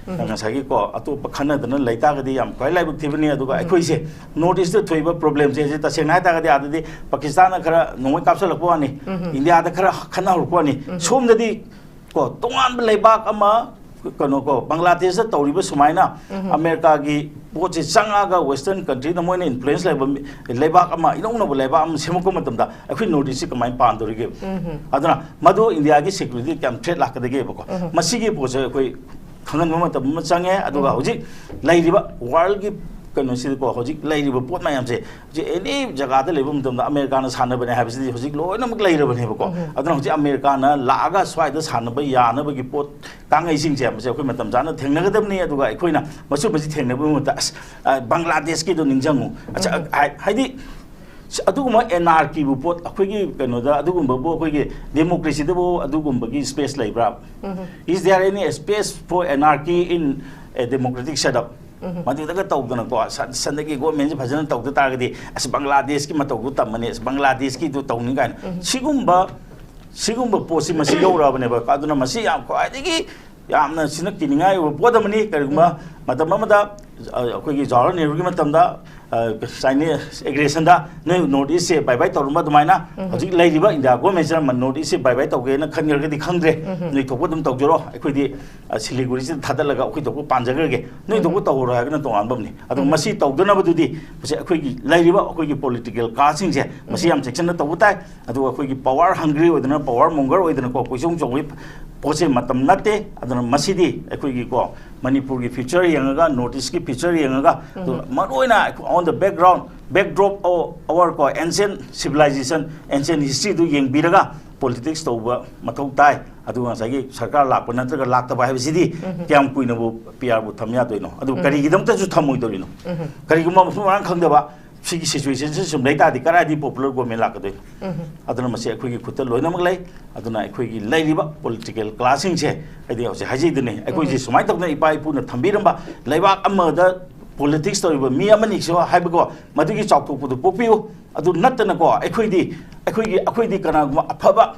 ꯉꯁꯥꯏꯒꯤꯀꯣ, ꯑꯇꯣꯞꯄ ꯈꯟꯅꯗꯅ ꯂꯩꯇꯥꯔꯒꯗꯤ ꯌꯥꯝ ꯈ꯭ꯋꯥꯏ ꯂꯥꯏꯕꯛ ꯊꯤꯕꯅꯤ꯫ ꯑꯗꯨꯒ ꯑꯩꯈꯣꯏꯁꯦ ꯅꯣꯔꯠ ꯏꯁꯇ ꯊꯣꯛꯏꯕ ꯄ꯭ꯔꯣꯕ꯭ꯂꯦꯝꯁꯦ ꯍꯧꯖꯤꯛ ꯇꯁꯦꯡꯅ ꯍꯥꯏꯇꯥꯔꯒꯗꯤ, ꯑꯥꯗꯗꯤ ꯄꯥꯀꯤꯁꯇꯥꯟꯅ ꯈꯔ ꯅꯣꯡꯃꯩ ꯀꯥꯞꯁꯜꯂꯛꯄ ꯋꯥꯅꯤ, ꯏꯟꯗꯤꯌꯥꯗ ꯈꯔ ꯈꯠꯅ ꯍꯧꯔꯛꯄ ꯋꯥꯅꯤ꯫ ꯁꯣꯝꯗꯗꯤ ꯀꯣ, ꯇꯣꯉꯥꯟꯕ ꯂꯩꯕꯥꯛ ꯑꯃ, ꯀꯩꯅꯣ ꯀꯣ, ꯕꯪꯒ꯭ꯂꯥꯗꯦꯁꯇ ꯇꯧꯔꯤꯕ ꯁꯨꯃꯥꯏꯅ ꯑꯃꯦꯔꯤꯀꯥꯒꯤ ꯄꯣꯠꯁꯦ ꯆꯪꯉꯛꯑꯒ ꯋꯦꯁꯇꯔꯟ ꯀꯟꯇ꯭ꯔꯤꯗ ꯃꯣꯏꯅ ꯏꯟꯐ꯭ꯂꯨꯌꯦꯟꯁ ꯂꯩꯕ ꯃꯤ-, ꯂꯩꯕꯥꯛ ꯑꯃ, ꯏꯅꯧ ꯅꯧꯕ ꯂꯩꯕꯥꯛ ꯑꯃ ꯁꯦꯝꯃꯛꯄ ꯃꯇꯝꯗ ꯑꯩꯈꯣꯏ ꯅꯣꯔꯠ ꯏꯁꯁꯤ ꯀꯃꯥꯏꯅ ꯄꯥꯟꯗꯧꯔꯤꯒꯦꯕ? ꯑꯗꯨꯅ ꯃꯗꯨ ꯏꯟꯗꯤꯌꯥꯒꯤ ꯁꯦꯀ꯭ꯌꯨꯔꯤꯇꯤ ꯀꯌꯥꯝ ꯊ꯭ꯔꯦꯠ ꯂꯥꯛꯀꯗꯒꯦꯕꯀꯣ? ꯃꯁꯤꯒꯤ ꯄꯣꯠꯁꯦ ꯑꯩꯈꯣꯏ ꯈꯪꯍꯟꯕ ꯃꯇꯝ ꯑꯃ ꯆꯪꯉꯦ꯫ ꯑꯗꯨꯒ ꯍꯧꯖꯤꯛ ꯂꯩꯔꯤꯕ ꯋꯥꯔꯜꯒꯤ ꯀꯩꯅꯣꯁꯤꯗꯀꯣ, ꯍꯧꯖꯤꯛ ꯂꯩꯔꯤꯕ ꯄꯣꯠ ꯃꯌꯥꯝꯁꯦ ꯍꯧꯖꯤꯛ ꯑꯦꯅꯤ ꯖꯒꯥꯗ ꯂꯩꯕ ꯃꯇꯝꯗ ꯑꯃꯦꯔꯤꯀꯥꯅ ꯁꯥꯟꯅꯕꯅꯦ ꯍꯥꯏꯕꯁꯤꯗꯤ ꯍꯧꯖꯤꯛ ꯂꯣꯏꯅꯃꯛ ꯂꯩꯔꯕꯅꯦꯕꯀꯣ꯫ ꯑꯗꯨꯅ ꯍꯧꯖꯤꯛ ꯑꯃꯦꯔꯤꯀꯥꯅ ꯂꯥꯛꯑꯒ ꯁ꯭ꯋꯥꯏꯗ ꯁꯥꯟꯅꯕ ꯌꯥꯅꯕꯒꯤ ꯄꯣꯠ ꯀꯥꯡꯉꯩꯁꯤꯡꯁꯦ, ꯃꯁꯤ ꯑꯩꯈꯣꯏ ꯃꯇꯝ ꯆꯥꯅ ꯊꯦꯡꯅꯒꯗꯕꯅꯤ꯫ ꯑꯗꯨꯒ ꯑꯩꯈꯣꯏꯅ ꯃꯁꯤꯒꯨꯝꯕꯁꯤ ꯊꯦꯡꯅꯕꯒꯤ ꯃꯍꯨꯠꯇ, "ꯑꯁ, ꯑ, ꯕꯪꯒ꯭ꯂꯥꯗꯦꯁꯀꯤꯗꯣ ꯅꯤꯡꯁꯤꯡꯉꯨ", ꯑꯁ, ꯍꯥꯏ-, ꯍꯥꯏꯗꯤ, ꯑꯗꯨꯒꯨꯝꯕ ꯑꯦꯅꯥꯔꯀꯤꯕꯨ ꯄꯣꯠ, ꯑꯩꯈꯣꯏꯒꯤ ꯀꯩꯅꯣꯗ ꯑꯗꯨꯒꯨꯝꯕꯕꯨ, ꯑꯩꯈꯣꯏꯒꯤ ꯗꯦꯃꯣꯀ꯭ꯔꯦꯁꯤꯗꯕꯨ ꯑꯗꯨꯒꯨꯝꯕꯒꯤ ꯁ꯭ꯄꯦꯁ ꯂꯩꯕ꯭ꯔꯥ? Is there any space for anarchy in a democratic setup? ꯃꯗꯨꯗꯒ ꯇꯧꯗꯅꯀꯣ, ꯁꯟ-, ꯁꯟꯗꯒꯤ ꯒꯣꯔꯃꯦꯟꯁꯦ ꯐꯖꯅ ꯇꯧꯗ ꯇꯥꯔꯒꯗꯤ, "ꯑꯁ, ꯕꯪꯒ꯭ꯂꯥꯗꯦꯁꯀꯤ ꯃꯇꯧꯗꯨ ꯇꯝꯃꯅꯤ, ꯑꯁ, ꯕꯪꯒ꯭ꯂꯥꯗꯦꯁꯀꯤꯗꯨ ꯇꯧꯅꯤ" ꯀꯥꯏꯅ꯫ ꯁꯤꯒꯨꯝꯕ, ꯁꯤꯒꯨꯝꯕ ꯄꯣꯠꯁꯤ ꯃꯁꯤ ꯌꯧꯔꯛꯑꯕꯅꯦꯕ꯫ ꯑꯗꯨꯅ ꯃꯁꯤ ꯌꯥꯝ ꯈ꯭ꯋꯥꯏꯗꯒꯤ ꯌꯥꯝꯅ ꯁꯤꯅ ꯀꯤꯅꯤꯡꯉꯥꯏ ꯑꯣꯏꯕ ꯄꯣꯠ ꯑꯃꯅꯤ꯫ ꯀꯔꯤꯒꯨꯝꯕ ꯃꯇꯝ ꯑꯃꯗ, ꯑ, ꯑꯩꯈꯣꯏꯒꯤ ꯖꯋꯥꯍꯔꯂꯥꯜ ꯅꯦꯍꯔꯨꯒꯤ ꯃꯇꯝꯗ, ꯑ, ꯆꯥꯏꯅꯤꯁ ꯑꯦꯒ꯭ꯔꯦꯁꯟꯗ ꯅꯣꯏ ꯅꯣꯔꯠ ꯏꯁꯁꯦ ꯕꯥꯏ ꯕꯥꯏ ꯇꯧꯔꯝꯕ ꯑꯗꯨꯃꯥꯏꯅ, ꯍꯧꯖꯤꯛ ꯂꯩꯔꯤꯕ ꯏꯟꯗꯤꯌꯥ ꯒꯣꯔꯃꯦꯟꯁꯤꯅ ꯅꯣꯔꯠ ꯏꯁꯁꯦ ꯕꯥꯏ ꯕꯥꯏ ꯇꯧꯒꯦꯅ ꯈꯟꯈ꯭ꯔꯒꯗꯤ ꯈꯪꯗ꯭ꯔꯦ꯫ ꯅꯣꯏ ꯊꯣꯛꯄ ꯑꯗꯨꯝ ꯇꯧꯖꯔꯣ꯫ ꯑꯩꯈꯣꯏꯗꯤ, ꯑ, ꯁꯤꯂꯤꯒꯨꯔꯤꯁꯤꯗ ꯊꯥꯗꯠꯂꯒ ꯑꯩꯈꯣꯏ ꯊꯣꯛꯄ ꯄꯥꯟꯖꯈ꯭ꯔꯒꯦ, ꯅꯣꯏ ꯊꯣꯛꯄ ꯇꯧꯔꯣ ꯍꯥꯏꯔꯒꯅ ꯇꯣꯉꯥꯟꯕ ꯑꯃꯅꯤ꯫ ꯑꯗꯣ ꯃꯁꯤ ꯇꯧꯗꯅꯕꯗꯨꯗꯤ ꯃꯁꯤ ꯑꯩꯈꯣꯏꯒꯤ ꯂꯩꯔꯤꯕ ꯑꯩꯈꯣꯏꯒꯤ ꯄꯣꯂꯤꯇꯤꯀꯦꯜ ꯀ꯭ꯂꯥꯁꯁꯤꯡꯁꯦ ꯃꯁꯤ ꯌꯥꯝ ꯆꯦꯛꯁꯤꯟꯅ ꯇꯧꯕ ꯇꯥꯏ꯫ ꯑꯗꯨꯒ ꯑꯩꯈꯣꯏꯒꯤ ꯄꯋꯥꯔ ꯍꯪꯒ꯭ꯔꯤ ꯑꯣꯏꯗꯅ, ꯄꯋꯥꯔ ꯃꯣꯡꯒꯔ ꯑꯣꯏꯗꯅꯀꯣ, ꯀꯣꯏꯆꯣꯡ ꯆꯣꯡꯕꯒꯤ ꯄꯣꯠꯁꯦ ꯃꯇꯝ ꯅꯠꯇꯦ꯫ ꯑꯗꯨꯅ ꯃꯁꯤꯗꯤ ꯑꯩꯈꯣꯏꯒꯤꯀꯣ, ꯃꯅꯤꯄꯨꯔꯒꯤ ꯐ꯭ꯌꯨꯆꯔ ꯌꯦꯡꯉꯒ, ꯅꯣꯔꯠ ꯏꯁꯀꯤ ꯐ꯭ꯌꯨꯆꯔ ꯌꯦꯡꯉꯒ, ꯑꯗꯨꯒ ꯃꯔꯨꯑꯣꯏꯅ on the background, backdrop of our ꯀꯣ, ancient civilization, ancient historyꯗꯨ ꯌꯦꯡꯕꯤꯔꯒ ꯄꯣꯂꯤꯇꯤꯛꯁ ꯇꯧꯕ ꯃꯊꯧ ꯇꯥꯏ꯫ ꯑꯗꯨꯒ ꯉꯁꯥꯏꯒꯤ ꯁꯔꯀꯥꯔ ꯂꯥꯛꯄ ꯅꯠꯇ꯭ꯔꯒ ꯂꯥꯛꯇꯕ ꯍꯥꯏꯕꯁꯤꯗꯤ ꯀꯌꯥꯝ ꯀꯨꯏꯅꯕꯨ ꯄꯤ ꯑꯥꯔꯕꯨ ꯊꯝ ꯌꯥꯗꯣꯏꯅꯣ? ꯑꯗꯨ ꯀꯔꯤꯒꯤꯗꯃꯛꯇꯁꯨ ꯊꯝꯃꯣꯏꯗꯧꯔꯤꯅꯣ? ꯀꯔꯤꯒꯨꯝꯕ ꯃꯐꯝ ꯃꯔꯥꯡ ꯈꯪꯗꯕ ꯁꯤꯒꯤ ꯁꯤꯆꯨꯋꯦꯁꯟꯁꯤ ꯁꯨꯝ ꯂꯩ ꯇꯥꯔꯗꯤ ꯀꯗꯥꯏꯗꯒꯤ ꯄꯣꯄꯨꯂꯔ ꯒꯣꯔꯃꯦꯟ ꯂꯥꯛꯀꯗꯣꯏꯅꯣ? ꯑꯗꯨꯅ ꯃꯁꯤ ꯑꯩꯈꯣꯏꯒꯤ ꯈꯨꯠꯇ ꯂꯣꯏꯅꯃꯛ ꯂꯩ꯫ ꯑꯗꯨꯅ ꯑꯩꯈꯣꯏꯒꯤ ꯂꯩꯔꯤꯕ ꯄꯣꯂꯤꯇꯤꯀꯦꯜ ꯀ꯭ꯂꯥꯁꯁꯤꯡꯁꯦ, ꯑꯩꯗꯤ ꯍꯧꯖꯤꯛ ꯍꯥꯏꯖꯩꯗꯨꯅꯤ, ꯑꯩꯈꯣꯏꯁꯦ ꯁꯨꯃꯥꯏꯅ ꯇꯧꯗꯅ ꯏꯄꯥ ꯏꯄꯨꯅ ꯊꯝꯕꯤꯔꯝꯕ ꯂꯩꯕꯥꯛ ꯑꯃꯗ ꯄꯣꯂꯤꯇꯤꯛꯁ ꯇꯧꯔꯤꯕ ꯃꯤ ꯑꯃꯅꯤꯁꯨ ꯍꯥꯏꯕꯀꯣ, ꯃꯗꯨꯒꯤ ꯆꯥꯎꯊꯣꯛꯄꯗꯨ ꯄꯣꯛꯄꯤꯌꯨ꯫ ꯑꯗꯨ ꯅꯠꯇꯅꯀꯣ, ꯑꯩꯈꯣꯏꯗꯤ, ꯑꯩꯈꯣꯏꯒꯤ, ꯑꯩꯈꯣꯏꯗꯤ ꯀꯅꯥꯒꯨꯝꯕ ꯑꯐꯕ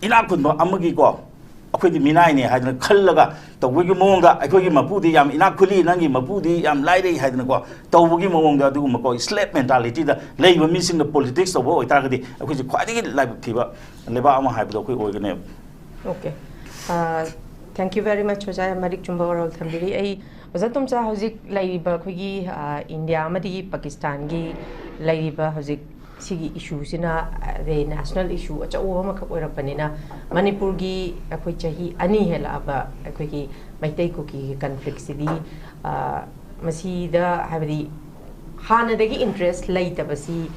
ꯏꯅꯥꯛ ꯈꯨꯟꯕ ꯑꯃꯒꯤꯀꯣ, ꯑꯩꯈꯣꯏꯗꯤ ꯃꯤꯅꯥꯏꯅꯦ ꯍꯥꯏꯗꯅ ꯈꯜꯂꯒ ꯇꯧꯕꯒꯤ ꯃꯑꯣꯡꯗ, "ꯑꯩꯈꯣꯏꯒꯤ ꯃꯄꯨꯗꯤ ꯌꯥꯝ ꯏꯅꯥꯛ ꯈꯨꯜꯂꯤ, ꯅꯪꯒꯤ ꯃꯄꯨꯗꯤ ꯌꯥꯝ ꯂꯥꯏꯔꯩ" ꯍꯥꯏꯗꯅꯀꯣ, ꯇꯧꯕꯒꯤ ꯃꯑꯣꯡꯗ, ꯑꯗꯨꯒꯨꯝꯕꯀꯣ, ꯁ꯭ꯂꯦꯕ ꯃꯦꯟꯇꯥꯂꯤꯇꯤꯗ ꯂꯩꯕ ꯃꯤꯁꯤꯡꯅ ꯄꯣꯂꯤꯇꯤꯛꯁ ꯇꯧꯕ ꯑꯣꯏꯇꯥꯔꯒꯗꯤ, ꯑꯩꯈꯣꯏꯁꯦ ꯈ꯭ꯋꯥꯏꯗꯒꯤ ꯂꯥꯏꯕꯛ ꯊꯤꯕ ꯂꯩꯕꯥꯛ ꯑꯃ ꯍꯥꯏꯕꯗꯣ ꯑꯩꯈꯣꯏ ꯑꯣꯏꯒꯅꯦꯕ꯫ Okay. Uh, thank you very much, ꯑꯣꯖꯥ꯫ ꯌꯥꯝ ꯃꯔꯤꯛ ꯆꯨꯝꯕ ꯋꯥꯔꯣꯜ ꯊꯝꯕꯤꯔꯤ꯫ ꯑꯩ ꯑꯣꯖꯥ ꯇꯣꯝꯆꯥ, ꯍꯧꯖꯤꯛ ꯂꯩꯔꯤꯕ ꯑꯩꯈꯣꯏꯒꯤ, ꯑ, ꯏꯟꯗꯤꯌꯥ ꯑꯃꯗꯤ ꯄꯥꯀꯤꯁꯇꯥꯟꯒꯤ ꯂꯩꯔꯤꯕ ꯍꯧꯖꯤꯛ ꯁꯤꯒꯤ ꯏꯁꯨꯁꯤꯅ, ꯑꯗꯩ ꯅꯦꯁꯅꯦꯜ ꯏꯁꯨ ꯑꯆꯧꯕ ꯑꯃꯈꯛ ꯑꯣꯏꯔꯛꯄꯅꯤꯅ, ꯃꯅꯤꯄꯨꯔꯒꯤ ꯑꯩꯈꯣꯏ ꯆꯍꯤ ꯑꯅꯤ ꯍꯦꯜꯂꯛꯑꯕ ꯑꯩꯈꯣꯏꯒꯤ ꯃꯩꯇꯩ ꯀꯨꯀꯤꯒꯤ ꯀꯟꯐ꯭ꯂꯤꯛꯁꯤꯗꯤ, ꯑ, ꯃꯁꯤꯗ ꯍꯥꯏꯕꯗꯤ ꯍꯥꯟꯅꯗꯒꯤ ꯏꯟꯇꯔꯦꯁ ꯂꯩꯇꯕꯁꯤ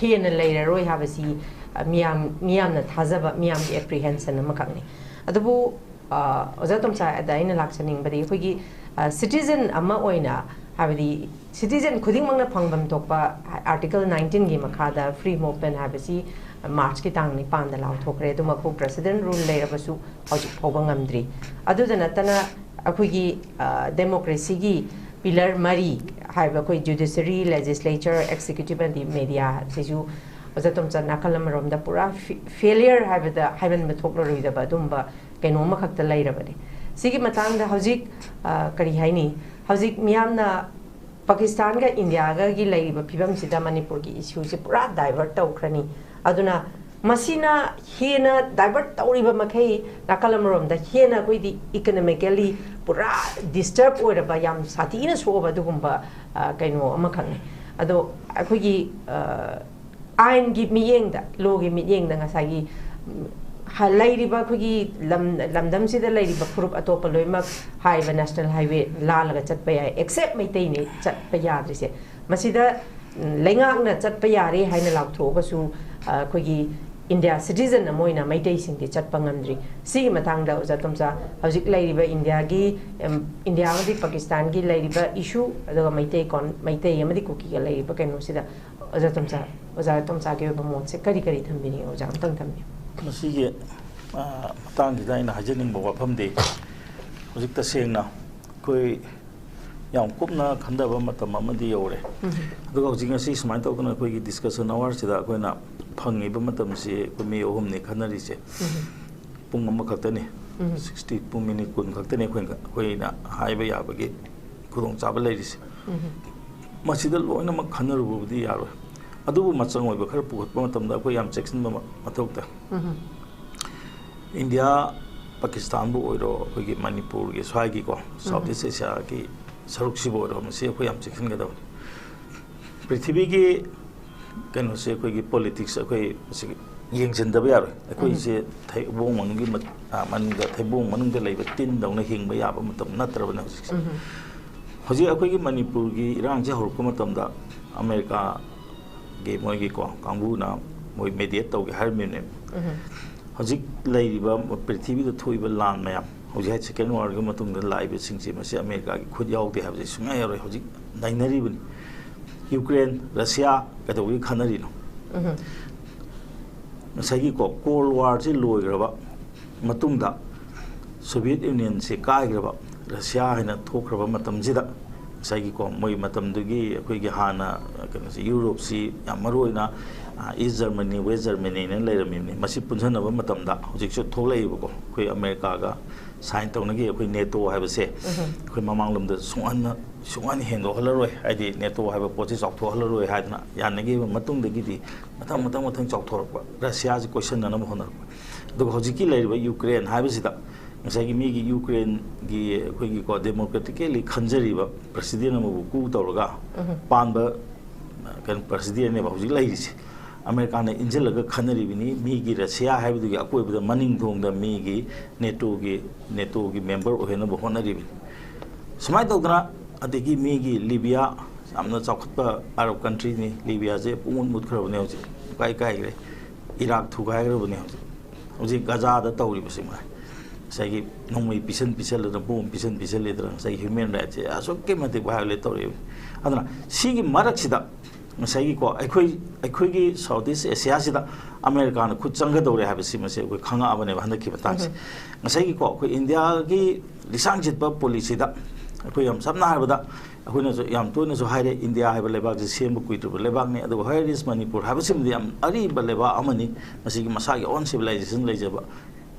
ꯍꯦꯟꯅ ꯂꯩꯔꯔꯣꯏ ꯍꯥꯏꯕꯁꯤ, ꯑ, ꯃꯤꯌꯥꯝ, ꯃꯤꯌꯥꯝꯅ ꯊꯥꯖꯕ, ꯃꯤꯌꯥꯝꯒꯤ ꯑꯦꯄ꯭ꯔꯤꯍꯦꯟꯁꯟ ꯑꯃꯈꯛꯅꯤ꯫ ꯑꯗꯨꯕꯨ, ꯑ, ꯑꯣꯖꯥ ꯇꯣꯝꯆꯥꯗ ꯑꯩꯅ ꯂꯥꯛꯆꯅꯤꯡꯕꯗꯤ, ꯑꯩꯈꯣꯏꯒꯤ, ꯑ, ꯁꯤꯇꯤꯖꯟ ꯑꯃ ꯑꯣꯏꯅ, ꯍꯥꯏꯕꯗꯤ ꯁꯤꯇꯤꯖꯟ ꯈꯨꯗꯤꯡꯃꯛꯅ ꯐꯪꯐꯝ ꯊꯣꯛꯄ ꯑꯥꯔꯇꯤꯀꯜ ꯅꯥꯏꯟꯇꯤꯟꯒꯤ ꯃꯈꯥꯗ ꯐ꯭ꯔꯤ ꯃꯨꯚꯃꯦꯟ ꯍꯥꯏꯕꯁꯤ ꯃꯥꯔꯆꯀꯤ ꯇꯥꯡ ꯅꯤꯄꯥꯟꯗ ꯂꯥꯎꯊꯣꯛꯈ꯭ꯔꯦ꯫ ꯑꯗꯨꯃꯛꯄꯨ ꯄ꯭ꯔꯦꯁꯤꯗꯦꯟ ꯔꯨꯜ ꯂꯩꯔꯕꯁꯨ ꯍꯧꯖꯤꯛ ꯐꯥꯎꯕ ꯉꯝꯗ꯭ꯔꯤ꯫ ꯑꯗꯨꯗ ꯅꯠꯇꯅ ꯑꯩꯈꯣꯏꯒꯤ, ꯑ, ꯗꯦꯃꯣꯀ꯭ꯔꯦꯁꯤꯒꯤ ꯄꯤꯂꯔ ꯃꯔꯤ ꯍꯥꯏꯕ, ꯑꯩꯈꯣꯏ ꯖꯨꯗꯤꯁꯔꯤ, ꯂꯦꯖꯤꯁꯂꯦꯆꯔ, ꯑꯦꯛꯖꯤꯀ꯭ꯌꯨꯇꯤꯚ ꯑꯃꯗꯤ ꯃꯦꯗꯤꯌꯥ, ꯁꯤꯁꯨ ꯑꯣꯖꯥ ꯇꯣꯝꯆꯥ, ꯅꯥꯀꯜ ꯑꯃꯔꯣꯝꯗ ꯄꯨꯔꯥ ꯐꯦ-, ꯐꯦꯂꯤꯌꯔ ꯍꯥꯏꯕꯗ ꯍꯥꯏꯃꯟꯕ ꯊꯣꯛꯂꯔꯣꯏꯗꯕ ꯑꯗꯨꯝꯕ ꯀꯩꯅꯣ ꯑꯃꯈꯛꯇ ꯂꯩꯔꯕꯅꯤ꯫ ꯁꯤꯒꯤ ꯃꯇꯥꯡꯗ ꯍꯧꯖꯤꯛ, ꯑ, ꯀꯔꯤ ꯍꯥꯏꯅꯤ, ꯍꯧꯖꯤꯛ ꯃꯤꯌꯥꯝꯅ ꯄꯥꯀꯤꯁꯇꯥꯟꯒ ꯏꯟꯗꯤꯌꯥꯒꯒꯤ ꯂꯩꯔꯤꯕ ꯐꯤꯕꯝꯁꯤꯗ ꯃꯅꯤꯄꯨꯔꯒꯤ ꯏꯁꯨꯁꯦ ꯄꯨꯔꯥ ꯗꯥꯏꯚꯔꯠ ꯇꯧꯈ꯭ꯔꯅꯤ꯫ ꯑꯗꯨꯅ ꯃꯁꯤꯅ ꯍꯦꯟꯅ ꯗꯥꯏꯚꯔꯠ ꯇꯧꯔꯤꯕ ꯃꯈꯩ, ꯅꯥꯀꯜ ꯑꯃꯔꯣꯝꯗ ꯍꯦꯟꯅ ꯑꯩꯈꯣꯏꯗꯤ ꯏꯀꯅꯣꯃꯤꯀꯦꯜꯂꯤ ꯄꯨꯔꯥ ꯗꯤꯁꯇꯔꯕ ꯑꯣꯏꯔꯕ, ꯌꯥꯝ ꯁꯥꯊꯤꯅ ꯁꯣꯛꯑꯕ ꯑꯗꯨꯒꯨꯝꯕ, ꯑ, ꯀꯩꯅꯣ ꯑꯃꯈꯛꯅꯤ꯫ ꯑꯗꯣ ꯑꯩꯈꯣꯏꯒꯤ, ꯑ, ꯑꯥꯏꯟꯒꯤ ꯃꯤꯠꯌꯦꯡꯗ, ꯂꯣꯒꯤ ꯃꯤꯠꯌꯦꯡꯗ ꯉꯁꯥꯏꯒꯤ, ꯎꯝ, ꯍ-, ꯂꯩꯔꯤꯕ ꯑꯩꯈꯣꯏꯒꯤ ꯂꯝ-, ꯂꯝꯗꯝꯁꯤꯗ ꯂꯩꯔꯤꯕ ꯐꯨꯔꯨꯞ ꯑꯇꯣꯞꯄ ꯂꯣꯏꯅꯃꯛ ꯍꯥꯏꯔꯤꯕ ꯅꯦꯁꯅꯦꯜ ꯍꯥꯏꯋꯦ ꯂꯥꯜꯂꯒ ꯆꯠꯄ ꯌꯥꯏ, ꯑꯦꯛꯁꯦꯞ ꯃꯩꯇꯩꯅꯤ ꯆꯠꯄ ꯌꯥꯗ꯭ꯔꯤꯁꯦ꯫ ꯃꯁꯤꯗ, ꯎꯝ, ꯂꯩꯉꯥꯛꯅ ꯆꯠꯄ ꯌꯥꯔꯦ ꯍꯥꯏꯅ ꯂꯥꯎꯊꯣꯛꯑꯒꯁꯨ, ꯑ, ꯑꯩꯈꯣꯏꯒꯤ ꯏꯟꯗꯤꯌꯥ ꯁꯤꯇꯤꯖꯟ ꯑꯃ ꯑꯣꯏꯅ ꯃꯩꯇꯩꯁꯤꯡꯗꯤ ꯆꯠꯄ ꯉꯝꯗ꯭ꯔꯤ꯫ ꯁꯤꯒꯤ ꯃꯇꯥꯡꯗ ꯑꯣꯖꯥ ꯇꯣꯝꯆꯥ, ꯍꯧꯖꯤꯛ ꯂꯩꯔꯤꯕ ꯏꯟꯗꯤꯌꯥꯒꯤ, ꯑꯦꯝ, ꯏꯟꯗꯤꯌꯥ ꯑꯃꯗꯤ ꯄꯥꯀꯤꯁꯇꯥꯟꯒꯤ ꯂꯩꯔꯤꯕ ꯏꯁꯨ, ꯑꯗꯨꯒ ꯃꯩꯇꯩ ꯀꯣꯟ-, ꯃꯩꯇꯩ ꯑꯃꯗꯤ ꯀꯨꯀꯤꯒ ꯂꯩꯔꯤꯕ ꯀꯩꯅꯣꯁꯤꯗ ꯑꯣꯖꯥ ꯇꯣꯝꯆꯥ, ꯑꯣꯖꯥ ꯇꯣꯝꯆꯥꯒꯤ ꯑꯣꯏꯕ ꯃꯣꯠꯁꯦ ꯀꯔꯤ ꯀꯔꯤ ꯊꯝꯕꯤꯅꯤꯡꯉꯤ? ꯑꯣꯖꯥ, ꯑꯝꯇꯪ ꯊꯝꯕꯤꯌꯨ꯫ ꯃꯁꯤꯒꯤ, ꯑ, ꯃꯇꯥꯡꯁꯤꯗ ꯑꯩꯅ ꯍꯥꯏꯖꯅꯤꯡꯕ ꯋꯥꯐꯝꯗꯤ, ꯍꯧꯖꯤꯛ ꯇꯁꯦꯡꯅ ꯑꯩꯈꯣꯏ ꯌꯥꯝ ꯀꯨꯞꯅ ꯈꯟꯊꯕ ꯃꯇꯝ ꯑꯃꯗꯤ ꯌꯧꯔꯦ꯫ ꯑꯗꯨꯒ ꯍꯧꯖꯤꯛ ꯉꯁꯤ ꯁꯨꯃꯥꯏꯅ ꯇꯧꯗꯅ ꯑꯩꯈꯣꯏꯒꯤ discussion hour ꯁꯤꯗ ꯑꯩꯈꯣꯏꯅ ꯐꯪꯉꯤꯕ ꯃꯇꯝꯁꯤ ꯑꯩꯈꯣꯏ ꯃꯤ ꯑꯍꯨꯝꯅꯤ ꯈꯟꯅꯔꯤꯁꯦ꯫ ꯄꯨꯡ ꯑꯃꯈꯛꯇꯅꯤ꯫ ꯁꯤꯛꯁꯇꯤ, ꯄꯨꯡ ꯃꯤꯅꯤꯠ ꯀꯨꯟ ꯈꯛꯇꯅꯤ ꯑꯩꯈꯣꯏꯅ, ꯑꯩꯈꯣꯏꯅ ꯍꯥꯏꯕ ꯌꯥꯕꯒꯤ ꯈꯨꯗꯣꯡꯆꯥꯕ ꯂꯩꯔꯤꯁꯦ꯫ ꯃꯁꯤꯗ ꯂꯣꯏꯅꯃꯛ ꯈꯟꯅꯔꯨꯕꯕꯨꯗꯤ ꯌꯥꯔꯣꯏ꯫ ꯑꯗꯨꯕꯨ ꯃꯆꯪ ꯑꯣꯏꯕ ꯈꯔ ꯄꯨꯈꯠꯄ ꯃꯇꯝꯗ ꯑꯩꯈꯣꯏ ꯌꯥꯝ ꯆꯦꯛꯁꯤꯟꯕ ꯃ-, ꯃꯊꯧ ꯇꯥꯏ꯫ ꯏꯟꯗꯤꯌꯥ, ꯄꯥꯀꯤꯁꯇꯥꯟꯕꯨ ꯑꯣꯏꯔꯣ, ꯑꯩꯈꯣꯏꯒꯤ ꯃꯅꯤꯄꯨꯔꯒꯤ ꯁ꯭ꯋꯥꯏꯒꯤꯀꯣ, South East Asia ꯒꯤ ꯁꯔꯨꯛꯁꯤꯕꯨ ꯑꯣꯏꯔꯣ, ꯃꯁꯤ ꯑꯩꯈꯣꯏ ꯌꯥꯝ ꯆꯦꯛꯁꯤꯟꯒꯗꯕꯅꯤ꯫ ꯄ꯭ꯔꯤꯊꯤꯕꯤꯒꯤ ꯀꯩꯅꯣꯁꯦ, ꯑꯩꯈꯣꯏꯒꯤ politics ꯑꯩꯈꯣꯏ ꯃꯁꯤ ꯌꯦꯡꯁꯤꯟꯗꯕ ꯌꯥꯔꯣꯏ꯫ ꯑꯩꯈꯣꯏꯁꯦ ꯊꯩꯕꯣꯡ ꯃꯅꯨꯡꯒꯤ ꯃꯠ-, ꯑ, ꯃꯅꯨꯡꯗ, ꯊꯩꯕꯣꯡ ꯃꯅꯨꯡꯗ ꯂꯩꯕ ꯇꯤꯟꯗꯧꯅ ꯍꯤꯡꯕ ꯌꯥꯕ ꯃꯇꯝ ꯅꯠꯇ꯭ꯔꯕꯅꯦ ꯍꯧꯖꯤꯛꯁꯦ꯫ ꯍꯧꯖꯤꯛ ꯑꯩꯈꯣꯏꯒꯤ ꯃꯅꯤꯄꯨꯔꯒꯤ ꯏꯔꯥꯡꯁꯦ ꯍꯧꯔꯛꯄ ꯃꯇꯝꯗ ꯑꯃꯦꯔꯤꯀꯥꯒꯤ ꯃꯣꯏꯒꯤꯀꯣ ꯀꯥꯡꯕꯨꯅ ꯃꯣꯏ mediate ꯇꯧꯒꯦ ꯍꯥꯏꯔꯝꯃꯤꯕꯅꯦꯕ꯫ ꯍꯧꯖꯤꯛ ꯂꯩꯔꯤꯕ ꯄ꯭ꯔꯤꯊꯤꯕꯤꯗ ꯊꯣꯛꯏꯕ ꯂꯥꯟ ꯃꯌꯥꯝ, ꯍꯧꯖꯤꯛ ꯍꯥꯏ second war ꯒꯤ ꯃꯇꯨꯡꯗ ꯂꯥꯛꯏꯕꯁꯤꯡꯁꯦ, ꯃꯁꯤ ꯑꯃꯦꯔꯤꯀꯥꯒꯤ ꯈꯨꯠ ꯌꯥꯎꯗꯦ ꯍꯥꯏꯕꯁꯦ ꯁꯨꯡꯌꯥ ꯌꯥꯔꯣꯏ꯫ ꯍꯧꯖꯤꯛ ꯅꯩꯅꯔꯤꯕꯅꯤ꯫ ꯌꯨꯀ꯭ꯔꯦꯟ, ꯔꯁꯤꯌꯥ ꯀꯩꯗꯧꯕꯒꯤ ꯈꯟꯅꯔꯤꯅꯣ? ꯉꯁꯥꯏꯒꯤꯀꯣ Cold War ꯁꯤ ꯂꯣꯏꯈ꯭ꯔꯕ ꯃꯇꯨꯡꯗ, Soviet Union ꯁꯤ ꯀꯥꯏꯈ꯭ꯔꯕ, ꯔꯁꯤꯌꯥ ꯍꯥꯏꯅ ꯊꯣꯛꯈ꯭ꯔꯕ ꯃꯇꯝꯁꯤꯗ, ꯉꯁꯥꯏꯒꯤꯀꯣ ꯃꯣꯏ ꯃꯇꯝꯗꯨꯒꯤ ꯑꯩꯈꯣꯏꯒꯤ ꯍꯥꯟꯅ ꯀꯩꯅꯣꯁꯤ, ꯌꯨꯔꯣꯞꯁꯤ ꯌꯥꯝ ꯃꯔꯨ ꯑꯣꯏꯅ, ꯑ, East Germany, West Germany ꯅ ꯂꯩꯔꯝꯃꯤꯕꯅꯤ꯫ ꯃꯁꯤ ꯄꯨꯟꯁꯤꯟꯅꯕ ꯃꯇꯝꯗ ꯍꯧꯖꯤꯛꯁꯨ ꯊꯣꯛꯂꯛꯏꯕꯀꯣ, ꯑꯩꯈꯣꯏ ꯑꯃꯦꯔꯤꯀꯥꯒ sign ꯇꯧꯅꯈꯤ, ꯑꯩꯈꯣꯏ NATO ꯍꯥꯏꯕꯁꯦ꯫ ꯑꯩꯈꯣꯏ ꯃꯃꯥꯡꯂꯣꯝꯗ ꯁꯨꯡꯍꯟꯅ, ꯁꯨꯡꯍꯟ ꯍꯦꯟꯗꯣꯛꯍꯜꯂꯔꯣꯏ, ꯍꯥꯏꯗꯤ NATO ꯍꯥꯏꯕ ꯄꯣꯠꯁꯤ ꯆꯥꯎꯊꯣꯛꯍꯜꯂꯔꯣꯏ ꯍꯥꯏꯗꯅ ꯌꯥꯅꯈꯤꯕ ꯃꯇꯨꯡꯗꯒꯤꯗꯤ ꯃꯊꯪ, ꯃꯊꯪ, ꯃꯊꯪ ꯆꯥꯎꯊꯣꯔꯛꯄ, ꯔꯁꯤꯌꯥꯁꯤ ꯀꯣꯏꯁꯟꯅꯅꯕ ꯍꯣꯠꯅꯔꯛꯄ꯫ ꯑꯗꯨꯒ ꯍꯧꯖꯤꯛꯀꯤ ꯂꯩꯔꯤꯕ ꯌꯨꯀ꯭ꯔꯦꯟ ꯍꯥꯏꯕꯁꯤꯗ, ꯉꯁꯥꯏꯒꯤ ꯃꯤꯒꯤ ꯌꯨꯀ꯭ꯔꯦꯟꯒꯤ ꯑꯩꯈꯣꯏꯒꯤꯀꯣ democratically ꯈꯟꯖꯔꯤꯕ president ꯑꯃꯕꯨ coup ꯇꯧꯔꯒ ꯄꯥꯟꯕ, ꯑ, ꯀꯩꯅꯣ, president ꯅꯦꯕ ꯍꯧꯖꯤꯛ ꯂꯩꯔꯤꯁꯦ꯫ ꯑꯃꯦꯔꯤꯀꯥꯅ ꯏꯟꯁꯤꯜꯂꯒ ꯈꯟꯅꯔꯤꯕꯅꯤ, ꯃꯤꯒꯤ ꯔꯁꯤꯌꯥ ꯍꯥꯏꯕꯗꯨꯒꯤ ꯑꯀꯣꯏꯕꯗ ꯃꯅꯤꯡ ꯊꯣꯡꯗ ꯃꯤꯒꯤ NATOꯒꯤ, NATOꯒꯤ member ꯑꯣꯏꯍꯟꯅꯕ ꯍꯣꯠꯅꯔꯤꯕꯅꯤ꯫ ꯁꯨꯃꯥꯏꯅ ꯇꯧꯗꯅ, ꯑꯗꯒꯤ ꯃꯤꯒꯤ ꯂꯤꯕꯤꯌꯥ, ꯌꯥꯝꯅ ꯆꯥꯎꯈꯠꯄ Arab country ꯅꯤ, ꯂꯤꯕꯤꯌꯥꯁꯦ ꯄꯨꯡꯃꯨꯠ ꯃꯨꯠꯈ꯭ꯔꯕꯅꯦ ꯍꯧꯖꯤꯛ, ꯄꯨꯡꯀꯥꯏ ꯀꯥꯏꯈ꯭ꯔꯦ꯫ ꯏꯔꯥꯛ ꯊꯨꯒꯥꯏꯈ꯭ꯔꯕꯅꯦ ꯍꯧꯖꯤꯛ꯫ ꯍꯧꯖꯤꯛ ꯒꯖꯥꯗ ꯇꯧꯔꯤꯕꯁꯤ ꯉꯥꯏ꯫ ꯉꯁꯥꯏꯒꯤ ꯅꯣꯡꯃꯩ ꯄꯤꯁꯟ ꯄꯤꯁꯜꯂꯗꯅ, bomb ꯄꯤꯁꯟ ꯄꯤꯁꯜꯂꯗꯅ, ꯉꯁꯥꯏꯒꯤ human right ꯁꯦ ꯑꯁꯨꯛꯀꯤ ꯃꯇꯤꯛ violate ꯇꯧꯔꯛꯏꯕꯅꯤ꯫ ꯑꯗꯨꯅ ꯁꯤꯒꯤ ꯃꯔꯛꯁꯤꯗ ꯉꯁꯥꯏꯒꯤꯀꯣ ꯑꯩꯈꯣꯏ, ꯑꯩꯈꯣꯏꯒꯤ South East Asia ꯁꯤꯗ ꯑꯃꯦꯔꯤꯀꯥꯅ ꯈꯨꯠ ꯆꯪꯒꯗꯧꯔꯦ ꯍꯥꯏꯕꯁꯤ ꯃꯁꯤ ꯑꯩꯈꯣꯏ ꯈꯪꯉꯛꯑꯕꯅꯦꯕ ꯍꯟꯗꯛꯀꯤ ꯃꯇꯥꯡꯁꯦ꯫ ꯉꯁꯥꯏꯒꯤꯀꯣ ꯑꯩꯈꯣꯏ ꯏꯟꯗꯤꯌꯥꯒꯤ ꯂꯤꯁꯥꯡ ꯁꯤꯠꯄ policy ꯗ ꯑꯩꯈꯣꯏ ꯌꯥꯝ ꯁꯝꯅ ꯍꯥꯏꯔꯕꯗ, ꯑꯩꯈꯣꯏꯅꯁꯨ ꯌꯥꯝ ꯇꯣꯏꯅꯁꯨ ꯍꯥꯏꯔꯦ, ꯏꯟꯗꯤꯌꯥ ꯍꯥꯏꯕ ꯂꯩꯕꯥꯛꯁꯤ ꯁꯦꯝꯕ ꯀꯨꯏꯗ꯭ꯔꯤꯕ ꯂꯩꯕꯥꯛꯅꯤ꯫ ꯑꯗꯨꯒ Here is Manipur ꯍꯥꯏꯕꯁꯤꯃꯗꯤ ꯌꯥꯝ ꯑꯔꯤꯕ ꯂꯩꯕꯥꯛ ꯑꯃꯅꯤ꯫ ꯃꯁꯤꯒꯤ ꯃꯁꯥꯒꯤ own civilization ꯂꯩꯖꯕ꯫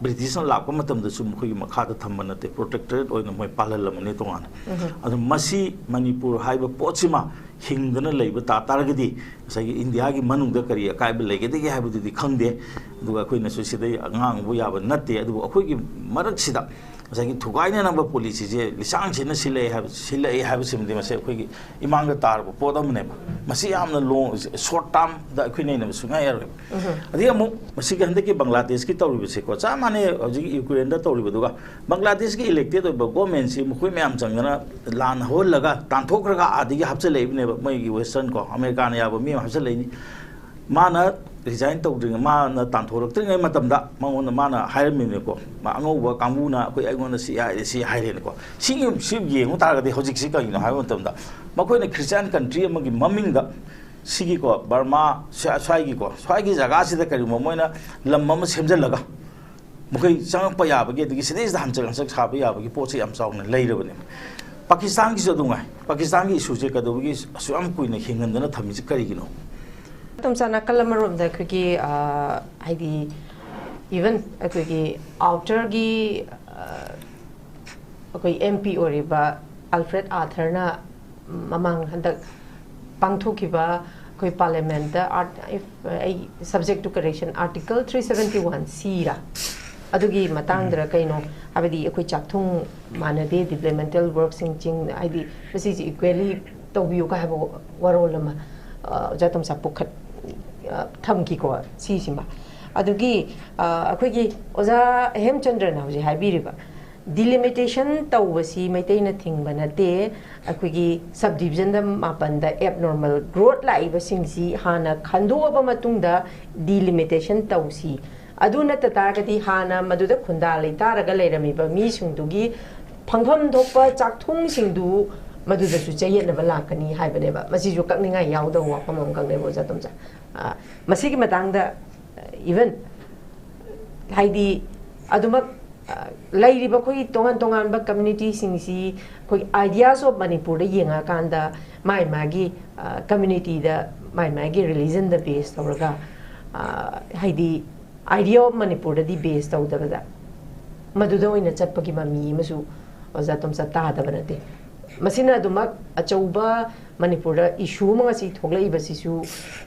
ꯕ꯭ꯔꯤꯇꯤꯁꯅ ꯂꯥꯛꯄ ꯃꯇꯝꯗꯁꯨ ꯃꯈꯣꯏꯒꯤ ꯃꯈꯥꯗ ꯊꯝꯕ ꯅꯠꯇꯦ, protectorate ꯑꯣꯏꯅ ꯃꯣꯏ ꯄꯥꯜꯍꯜꯂꯕꯅꯤ ꯇꯣꯉꯥꯟꯅ꯫ ꯑꯗꯨ ꯃꯁꯤ ꯃꯅꯤꯄꯨꯔ ꯍꯥꯏꯕ ꯄꯣꯠꯁꯤꯃ ꯍꯤꯡꯗꯅ ꯂꯩꯕ ꯇꯥ ꯇꯥꯔꯒꯗꯤ, ꯉꯁꯥꯏꯒꯤ ꯏꯟꯗꯤꯌꯥꯒꯤ ꯃꯅꯨꯡꯗ ꯀꯔꯤ ꯑꯀꯥꯏꯕ ꯂꯩꯒꯗꯒꯦ ꯍꯥꯏꯕꯗꯨꯗꯤ ꯈꯪꯗꯦ꯫ ꯑꯗꯨꯒ ꯑꯩꯈꯣꯏꯅꯁꯨ ꯁꯤꯗꯩ ꯉꯥꯡꯉꯨꯕ ꯌꯥꯕ ꯅꯠꯇꯦ꯫ ꯑꯗꯨꯕꯨ ꯑꯩꯈꯣꯏꯒꯤ ꯃꯔꯛꯁꯤꯗ ꯉꯁꯥꯏꯒꯤ ꯊꯨꯒꯥꯏꯅꯅꯕ ꯄꯣꯂꯤꯁꯤꯁꯦ ꯂꯤꯁꯥꯡ ꯁꯤꯠꯅ ꯁꯤꯜꯂꯛꯑꯦ ꯍꯥꯏꯕ, ꯁꯤꯜꯂꯛꯑꯦ ꯍꯥꯏꯕꯁꯤꯃꯗꯤ ꯃꯁꯤ ꯑꯩꯈꯣꯏꯒꯤ ꯏꯃꯥꯡꯗ ꯇꯥꯔꯕ ꯄꯣꯠ ꯑꯃꯅꯦꯕ꯫ ꯃꯁꯤ ꯌꯥꯝꯅ long, short termꯗ ꯑꯩꯈꯣꯏ ꯅꯩꯅꯕ ꯁꯨꯡꯌꯥ ꯌꯥꯔꯣꯏꯕ꯫ ꯑꯗꯒꯤ ꯑꯃꯨꯛ ꯃꯁꯤꯒꯤ ꯍꯟꯗꯛꯀꯤ ꯕꯪꯒ꯭ꯂꯥꯗꯦꯁꯀꯤ ꯇꯧꯔꯤꯕꯁꯦꯀꯣ, ꯆꯞ ꯃꯥꯟꯅꯩ ꯍꯧꯖꯤꯛ ꯌꯨꯀ꯭ꯔꯦꯟꯗ ꯇꯧꯔꯤꯕꯗꯨꯒ꯫ ꯕꯪꯒ꯭ꯂꯥꯗꯦꯁꯀꯤ elected ꯑꯣꯏꯕ governmentꯁꯤ ꯃꯈꯣꯏ ꯃꯌꯥꯝ ꯆꯪꯗꯅ ꯂꯥꯟ ꯍꯧꯍꯜꯂꯒ ꯇꯥꯟꯊꯣꯛꯈ꯭ꯔꯒ ꯑꯥꯗꯒꯤ ꯍꯥꯞꯆꯤꯜꯂꯛꯏꯕꯅꯦꯕ, ꯃꯣꯏꯒꯤ western ꯀꯣ, ꯑꯃꯦꯔꯤꯀꯥꯅ ꯌꯥꯕ ꯃꯤ ꯑꯃ ꯍꯥꯞꯆꯤꯜꯂꯛꯏꯅꯤ꯫ ꯃꯥꯅ resign ꯇꯧꯗ꯭ꯔꯤꯉꯩ, ꯃꯥꯅ ꯇꯥꯟꯊꯣꯔꯛꯇ꯭ꯔꯤꯉꯩ ꯃꯇꯝꯗ ꯃꯉꯣꯟꯗ ꯃꯥꯅ ꯍꯥꯏꯔꯝꯃꯤꯅꯦꯀꯣ, ꯃꯥ ꯑꯉꯧꯕ ꯀꯥꯡꯕꯨꯅ ꯑꯩꯈꯣꯏ, ꯑꯩꯉꯣꯟꯗ ꯁꯤ ꯍꯥꯏꯔꯦ, ꯁꯤ ꯍꯥꯏꯔꯦꯅꯀꯣ꯫ ꯁꯤꯒꯤ, ꯁꯤ ꯌꯦꯡꯕ ꯇꯥꯔꯒꯗꯤ ꯍꯧꯖꯤꯛꯁꯤ ꯀꯔꯤꯅꯣ ꯍꯥꯏꯕ ꯃꯇꯝꯗ, ꯃꯈꯣꯏꯅ Christian country ꯑꯃꯒꯤ ꯃꯃꯤꯡꯗ ꯁꯤꯒꯤꯀꯣ, ꯕꯔꯃꯥ, ꯁ꯭ꯋꯥ-, ꯁ꯭ꯋꯥꯏꯒꯤꯀꯣ, ꯁ꯭ꯋꯥꯏꯒꯤ ꯖꯒꯥꯁꯤꯗ ꯀꯔꯤꯒꯨꯝꯕ ꯃꯣꯏꯅ ꯂꯝ ꯑꯃ ꯁꯦꯝꯖꯤꯜꯂꯒ ꯃꯈꯣꯏ ꯆꯪꯉꯛꯄ ꯌꯥꯕꯒꯤ, ꯑꯗꯒꯤ ꯁꯤꯗꯩꯁꯤꯗ ꯍꯟꯆꯛ ꯍꯟꯆꯛ ꯁꯥꯕ ꯌꯥꯕꯒꯤ ꯄꯣꯠꯁꯦ ꯌꯥꯝ ꯆꯥꯎꯅ ꯂꯩꯔꯕꯅꯦ꯫ ꯄꯥꯀꯤꯁꯇꯥꯟꯒꯤꯁꯨ ꯑꯗꯨ ꯉꯥꯏ꯫ ꯄꯥꯀꯤꯁꯇꯥꯟꯒꯤ issueꯁꯦ ꯀꯩꯗꯧꯕꯒꯤ ꯑꯁꯨꯛ ꯌꯥꯝ ꯀꯨꯏꯅ ꯍꯤꯡꯍꯟꯗꯅ ꯊꯝꯃꯤꯁꯦ ꯀꯔꯤꯒꯤꯅꯣ? ꯃꯇꯝ ꯆꯥꯅ ꯅꯥꯀꯜ ꯑꯃꯔꯣꯝꯗ ꯑꯩꯈꯣꯏꯒꯤ, ꯑ, ꯍꯥꯏꯗꯤ, even ꯑꯩꯈꯣꯏꯒꯤ outerꯒꯤ, ꯑ, ꯑꯩꯈꯣꯏ M P ꯑꯣꯏꯔꯤꯕ Alfred Arthurꯅ ꯃꯃꯥꯡ ꯍꯟꯗꯛ ꯄꯥꯡꯊꯣꯛꯈꯤꯕ ꯑꯩꯈꯣꯏ parliamentꯇ art-, if, ꯑꯩ subject to correction, article three seventy one C ꯔ ꯑꯗꯨꯒꯤ ꯃꯇꯥꯡꯗꯔ ꯀꯩꯅꯣ, ꯍꯥꯏꯕꯗꯤ ꯑꯩꯈꯣꯏ ꯆꯥꯛꯊꯨꯡ ꯃꯥꯟꯅꯗꯦ, developmental workꯁꯤꯡ ꯆꯤꯡ, ꯍꯥꯏꯗꯤ ꯃꯁꯤꯁꯦ equally ꯇꯧꯕꯤꯌꯨ ꯀꯥꯏ ꯍꯥꯏꯕ ꯋꯥꯔꯣꯜ ꯑꯃ, ꯑ, ꯑꯣꯖꯥ ꯇꯣꯝꯆꯥ ꯄꯨꯈꯠ-, ꯑ, ꯊꯝꯈꯤꯀꯣ ꯁꯤꯁꯤꯃ꯫ ꯑꯗꯨꯒꯤ, ꯑ, ꯑꯩꯈꯣꯏꯒꯤ ꯑꯣꯖꯥ ꯍꯦꯝꯆꯟꯗ꯭ꯔꯅ ꯍꯧꯖꯤꯛ ꯍꯥꯏꯕꯤꯔꯤꯕ delimitation ꯇꯧꯕꯁꯤ ꯃꯩꯇꯩꯅ ꯊꯤꯡꯕ ꯅꯠꯇꯦ꯫ ꯑꯩꯈꯣꯏꯒꯤ subdivisionꯗ ꯃꯥꯄꯟꯗ abnormal growth ꯂꯥꯛꯏꯕꯁꯤꯡꯁꯤ ꯍꯥꯟꯅ ꯈꯟꯗꯣꯛꯑꯕ ꯃꯇꯨꯡꯗ delimitation ꯇꯧꯁꯤ꯫ ꯑꯗꯨ ꯅꯠꯇ ꯇꯥꯔꯒꯗꯤ ꯍꯥꯟꯅ ꯃꯗꯨꯗ ꯈꯨꯟꯗꯥ ꯂꯩꯇꯥꯔꯒ ꯂꯩꯔꯝꯃꯤꯕ ꯃꯤꯁꯤꯡꯗꯨꯒꯤ ꯐꯪꯐꯝ ꯊꯣꯛꯄ ꯆꯥꯛꯊꯨꯡꯁꯤꯡꯗꯨ ꯃꯗꯨꯗꯁꯨ ꯆꯌꯦꯠꯅꯕ ꯂꯥꯛꯀꯅꯤ ꯍꯥꯏꯕꯅꯦꯕ꯫ ꯃꯁꯤꯁꯨ ꯀꯛꯅꯤꯡꯉꯥꯏ ꯌꯥꯎꯗꯕ ꯋꯥꯐꯝ ꯑꯃꯈꯛꯅꯦꯕ, ꯑꯣꯖꯥ ꯇꯣꯝꯆꯥ꯫ ꯑ, ꯃꯁꯤꯒꯤ ꯃꯇꯥꯡꯗ, even, ꯍꯥꯏꯗꯤ, ꯑꯗꯨꯃꯛ ꯂꯩꯔꯤꯕ ꯑꯩꯈꯣꯏꯒꯤ ꯇꯣꯉꯥꯟ ꯇꯣꯉꯥꯟꯕ ꯀꯝꯃ꯭ꯌꯨꯅꯤꯇꯤꯁꯤꯡꯁꯤ ꯑꯩꯈꯣꯏ Ideas of ꯃꯅꯤꯄꯨꯔꯗ ꯌꯦꯡꯉꯛꯑꯀꯥꯟꯗ ꯃꯥꯏ ꯃꯥꯒꯤ ꯀꯝꯃ꯭ꯌꯨꯅꯤꯇꯤꯗ, ꯃꯥꯏ ꯃꯥꯒꯤ ꯔꯤꯂꯤꯖꯟꯗ ꯕꯦꯁ ꯇꯧꯔꯒ, ꯍꯥꯏꯗꯤ Idea of ꯃꯅꯤꯄꯨꯔꯗꯗꯤ ꯕꯦꯁ ꯇꯧꯗꯕꯗ ꯃꯗꯨꯗ ꯑꯣꯏꯅ ꯆꯠꯄꯒꯤ ꯃꯃꯤ ꯑꯃꯁꯨ ꯑꯣꯖꯥ ꯇꯣꯝꯆꯠ ꯇꯥꯗꯕ ꯅꯠꯇꯦ꯫ ꯃꯁꯤꯅ ꯑꯗꯨꯃꯛ ꯑꯆꯧꯕ ꯃꯅꯤꯄꯨꯔꯗ ꯏꯁꯨ ꯑꯃ ꯉꯁꯤ ꯊꯣꯛꯂꯛꯏꯕꯁꯤꯁꯨ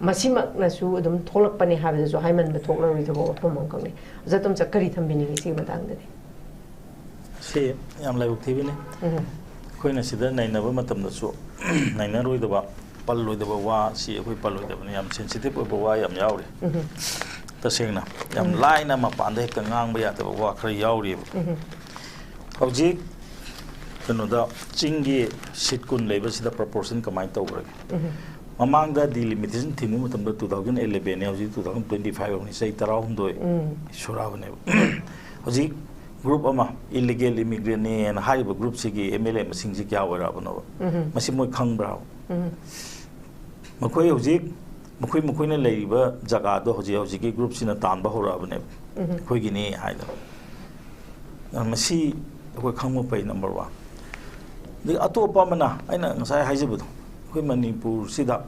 ꯃꯁꯤꯃꯛꯅꯁꯨ ꯑꯗꯨꯝ ꯊꯣꯛꯂꯛꯄꯅꯦ ꯍꯥꯏꯕꯗꯁꯨ ꯍꯥꯏꯃꯟꯕ ꯊꯣꯛꯂꯔꯣꯏꯗꯕ ꯋꯥꯐꯝ ꯑꯃꯈꯛꯅꯤ꯫ ꯑꯣꯖꯥ ꯇꯣꯝꯆꯠ ꯀꯔꯤ ꯊꯝꯕꯤꯅꯤꯡꯉꯤ ꯁꯤꯒꯤ ꯃꯇꯥꯡꯗꯗꯤ? ꯁꯤ ꯌꯥꯝ ꯂꯥꯏꯕꯛ ꯊꯤꯕꯅꯤ꯫ ꯎꯝ꯫ ꯑꯩꯈꯣꯏꯅ ꯁꯤꯗ ꯅꯩꯅꯕ ꯃꯇꯝꯗꯁꯨ ꯅꯩꯅꯔꯣꯏꯗꯕ, ꯄꯜꯂꯣꯏꯗꯕ ꯋꯥ, ꯁꯤ ꯑꯩꯈꯣꯏ ꯄꯜꯂꯣꯏꯗꯕꯅꯤ, ꯌꯥꯝ ꯁꯦꯟꯁꯤꯇꯤꯞ ꯑꯣꯏꯕ ꯋꯥ ꯌꯥꯝ ꯌꯥꯎꯔꯤ꯫ ꯎꯝ꯫ ꯇꯁꯦꯡꯅ ꯌꯥꯝ ꯎꯝ꯫ ꯂꯥꯏꯅ ꯃꯄꯥꯟꯗ ꯍꯦꯛꯇ ꯉꯥꯡꯕ ꯌꯥꯗꯕ ꯋꯥ ꯈꯔ ꯌꯥꯎꯔꯤꯕ꯫ ꯎꯝ꯫ ꯍꯧꯖꯤꯛ ꯀꯩꯅꯣꯗ ꯆꯤꯡꯒꯤ ꯁꯤꯠ ꯀꯨꯟ ꯂꯩꯕꯁꯤꯗ ꯄ꯭ꯔꯣꯄꯣꯔꯁꯟ ꯀꯃꯥꯏꯅ ꯇꯧꯈ꯭ꯔꯒꯦ? ꯎꯝ꯫ ꯃꯃꯥꯡꯗ ꯗꯤꯂꯤꯃꯤꯇꯦꯁꯟ ꯊꯤꯡꯕ ꯃꯇꯝꯗ two thousand eleven ꯍꯧꯖꯤꯛ two thousand twenty five ꯍꯧꯅꯤ, ꯆꯍꯤ ꯇꯔꯥꯍꯨꯝꯗꯣꯏ ꯎꯝ꯫ ꯁꯨꯔꯛꯑꯕꯅꯦꯕ꯫ ꯍꯧꯖꯤꯛ ꯒ꯭ꯔꯨꯞ ꯑꯃ ꯏꯂꯤꯒꯦꯜ ꯏꯃꯤꯒ꯭ꯔꯦꯟꯅꯦꯅ ꯍꯥꯏꯔꯤꯕ ꯒ꯭ꯔꯨꯞꯁꯤꯒꯤ ꯑꯦꯝ ꯑꯦꯜ ꯑꯦ ꯃꯁꯤꯡꯁꯤ ꯀꯌꯥ ꯑꯣꯏꯔꯛꯑꯕꯅꯣꯕ? ꯎꯝ꯫ ꯃꯁꯤ ꯃꯣꯏ ꯈꯪꯕ꯭ꯔꯥ? ꯎꯝ꯫ ꯃꯈꯣꯏ ꯍꯧꯖꯤꯛ ꯃꯈꯣꯏ ꯃꯈꯣꯏꯅ ꯂꯩꯔꯤꯕ ꯖꯒꯥꯗꯣ ꯍꯧꯖꯤꯛ ꯍꯧꯖꯤꯛꯀꯤ ꯒ꯭ꯔꯨꯞꯁꯤꯅ ꯇꯥꯟꯕ ꯍꯧꯔꯛꯑꯕꯅꯦꯕ, ꯎꯝ꯫ ꯑꯩꯈꯣꯏꯒꯤꯅꯤ ꯍꯥꯏꯗꯅ꯫ ꯑ, ꯃꯁꯤ ꯑꯩꯈꯣꯏ ꯈꯪꯕ ꯐꯩ, ꯅꯝꯕꯔ ꯋꯥꯟ꯫ ꯑꯗꯒꯤ ꯑꯇꯣꯞꯄ ꯑꯃꯅ, ꯑꯩꯅ ꯉꯁꯥꯏ ꯍꯥꯏꯖꯕꯗꯣ, ꯑꯩꯈꯣꯏ ꯃꯅꯤꯄꯨꯔꯁꯤꯗ,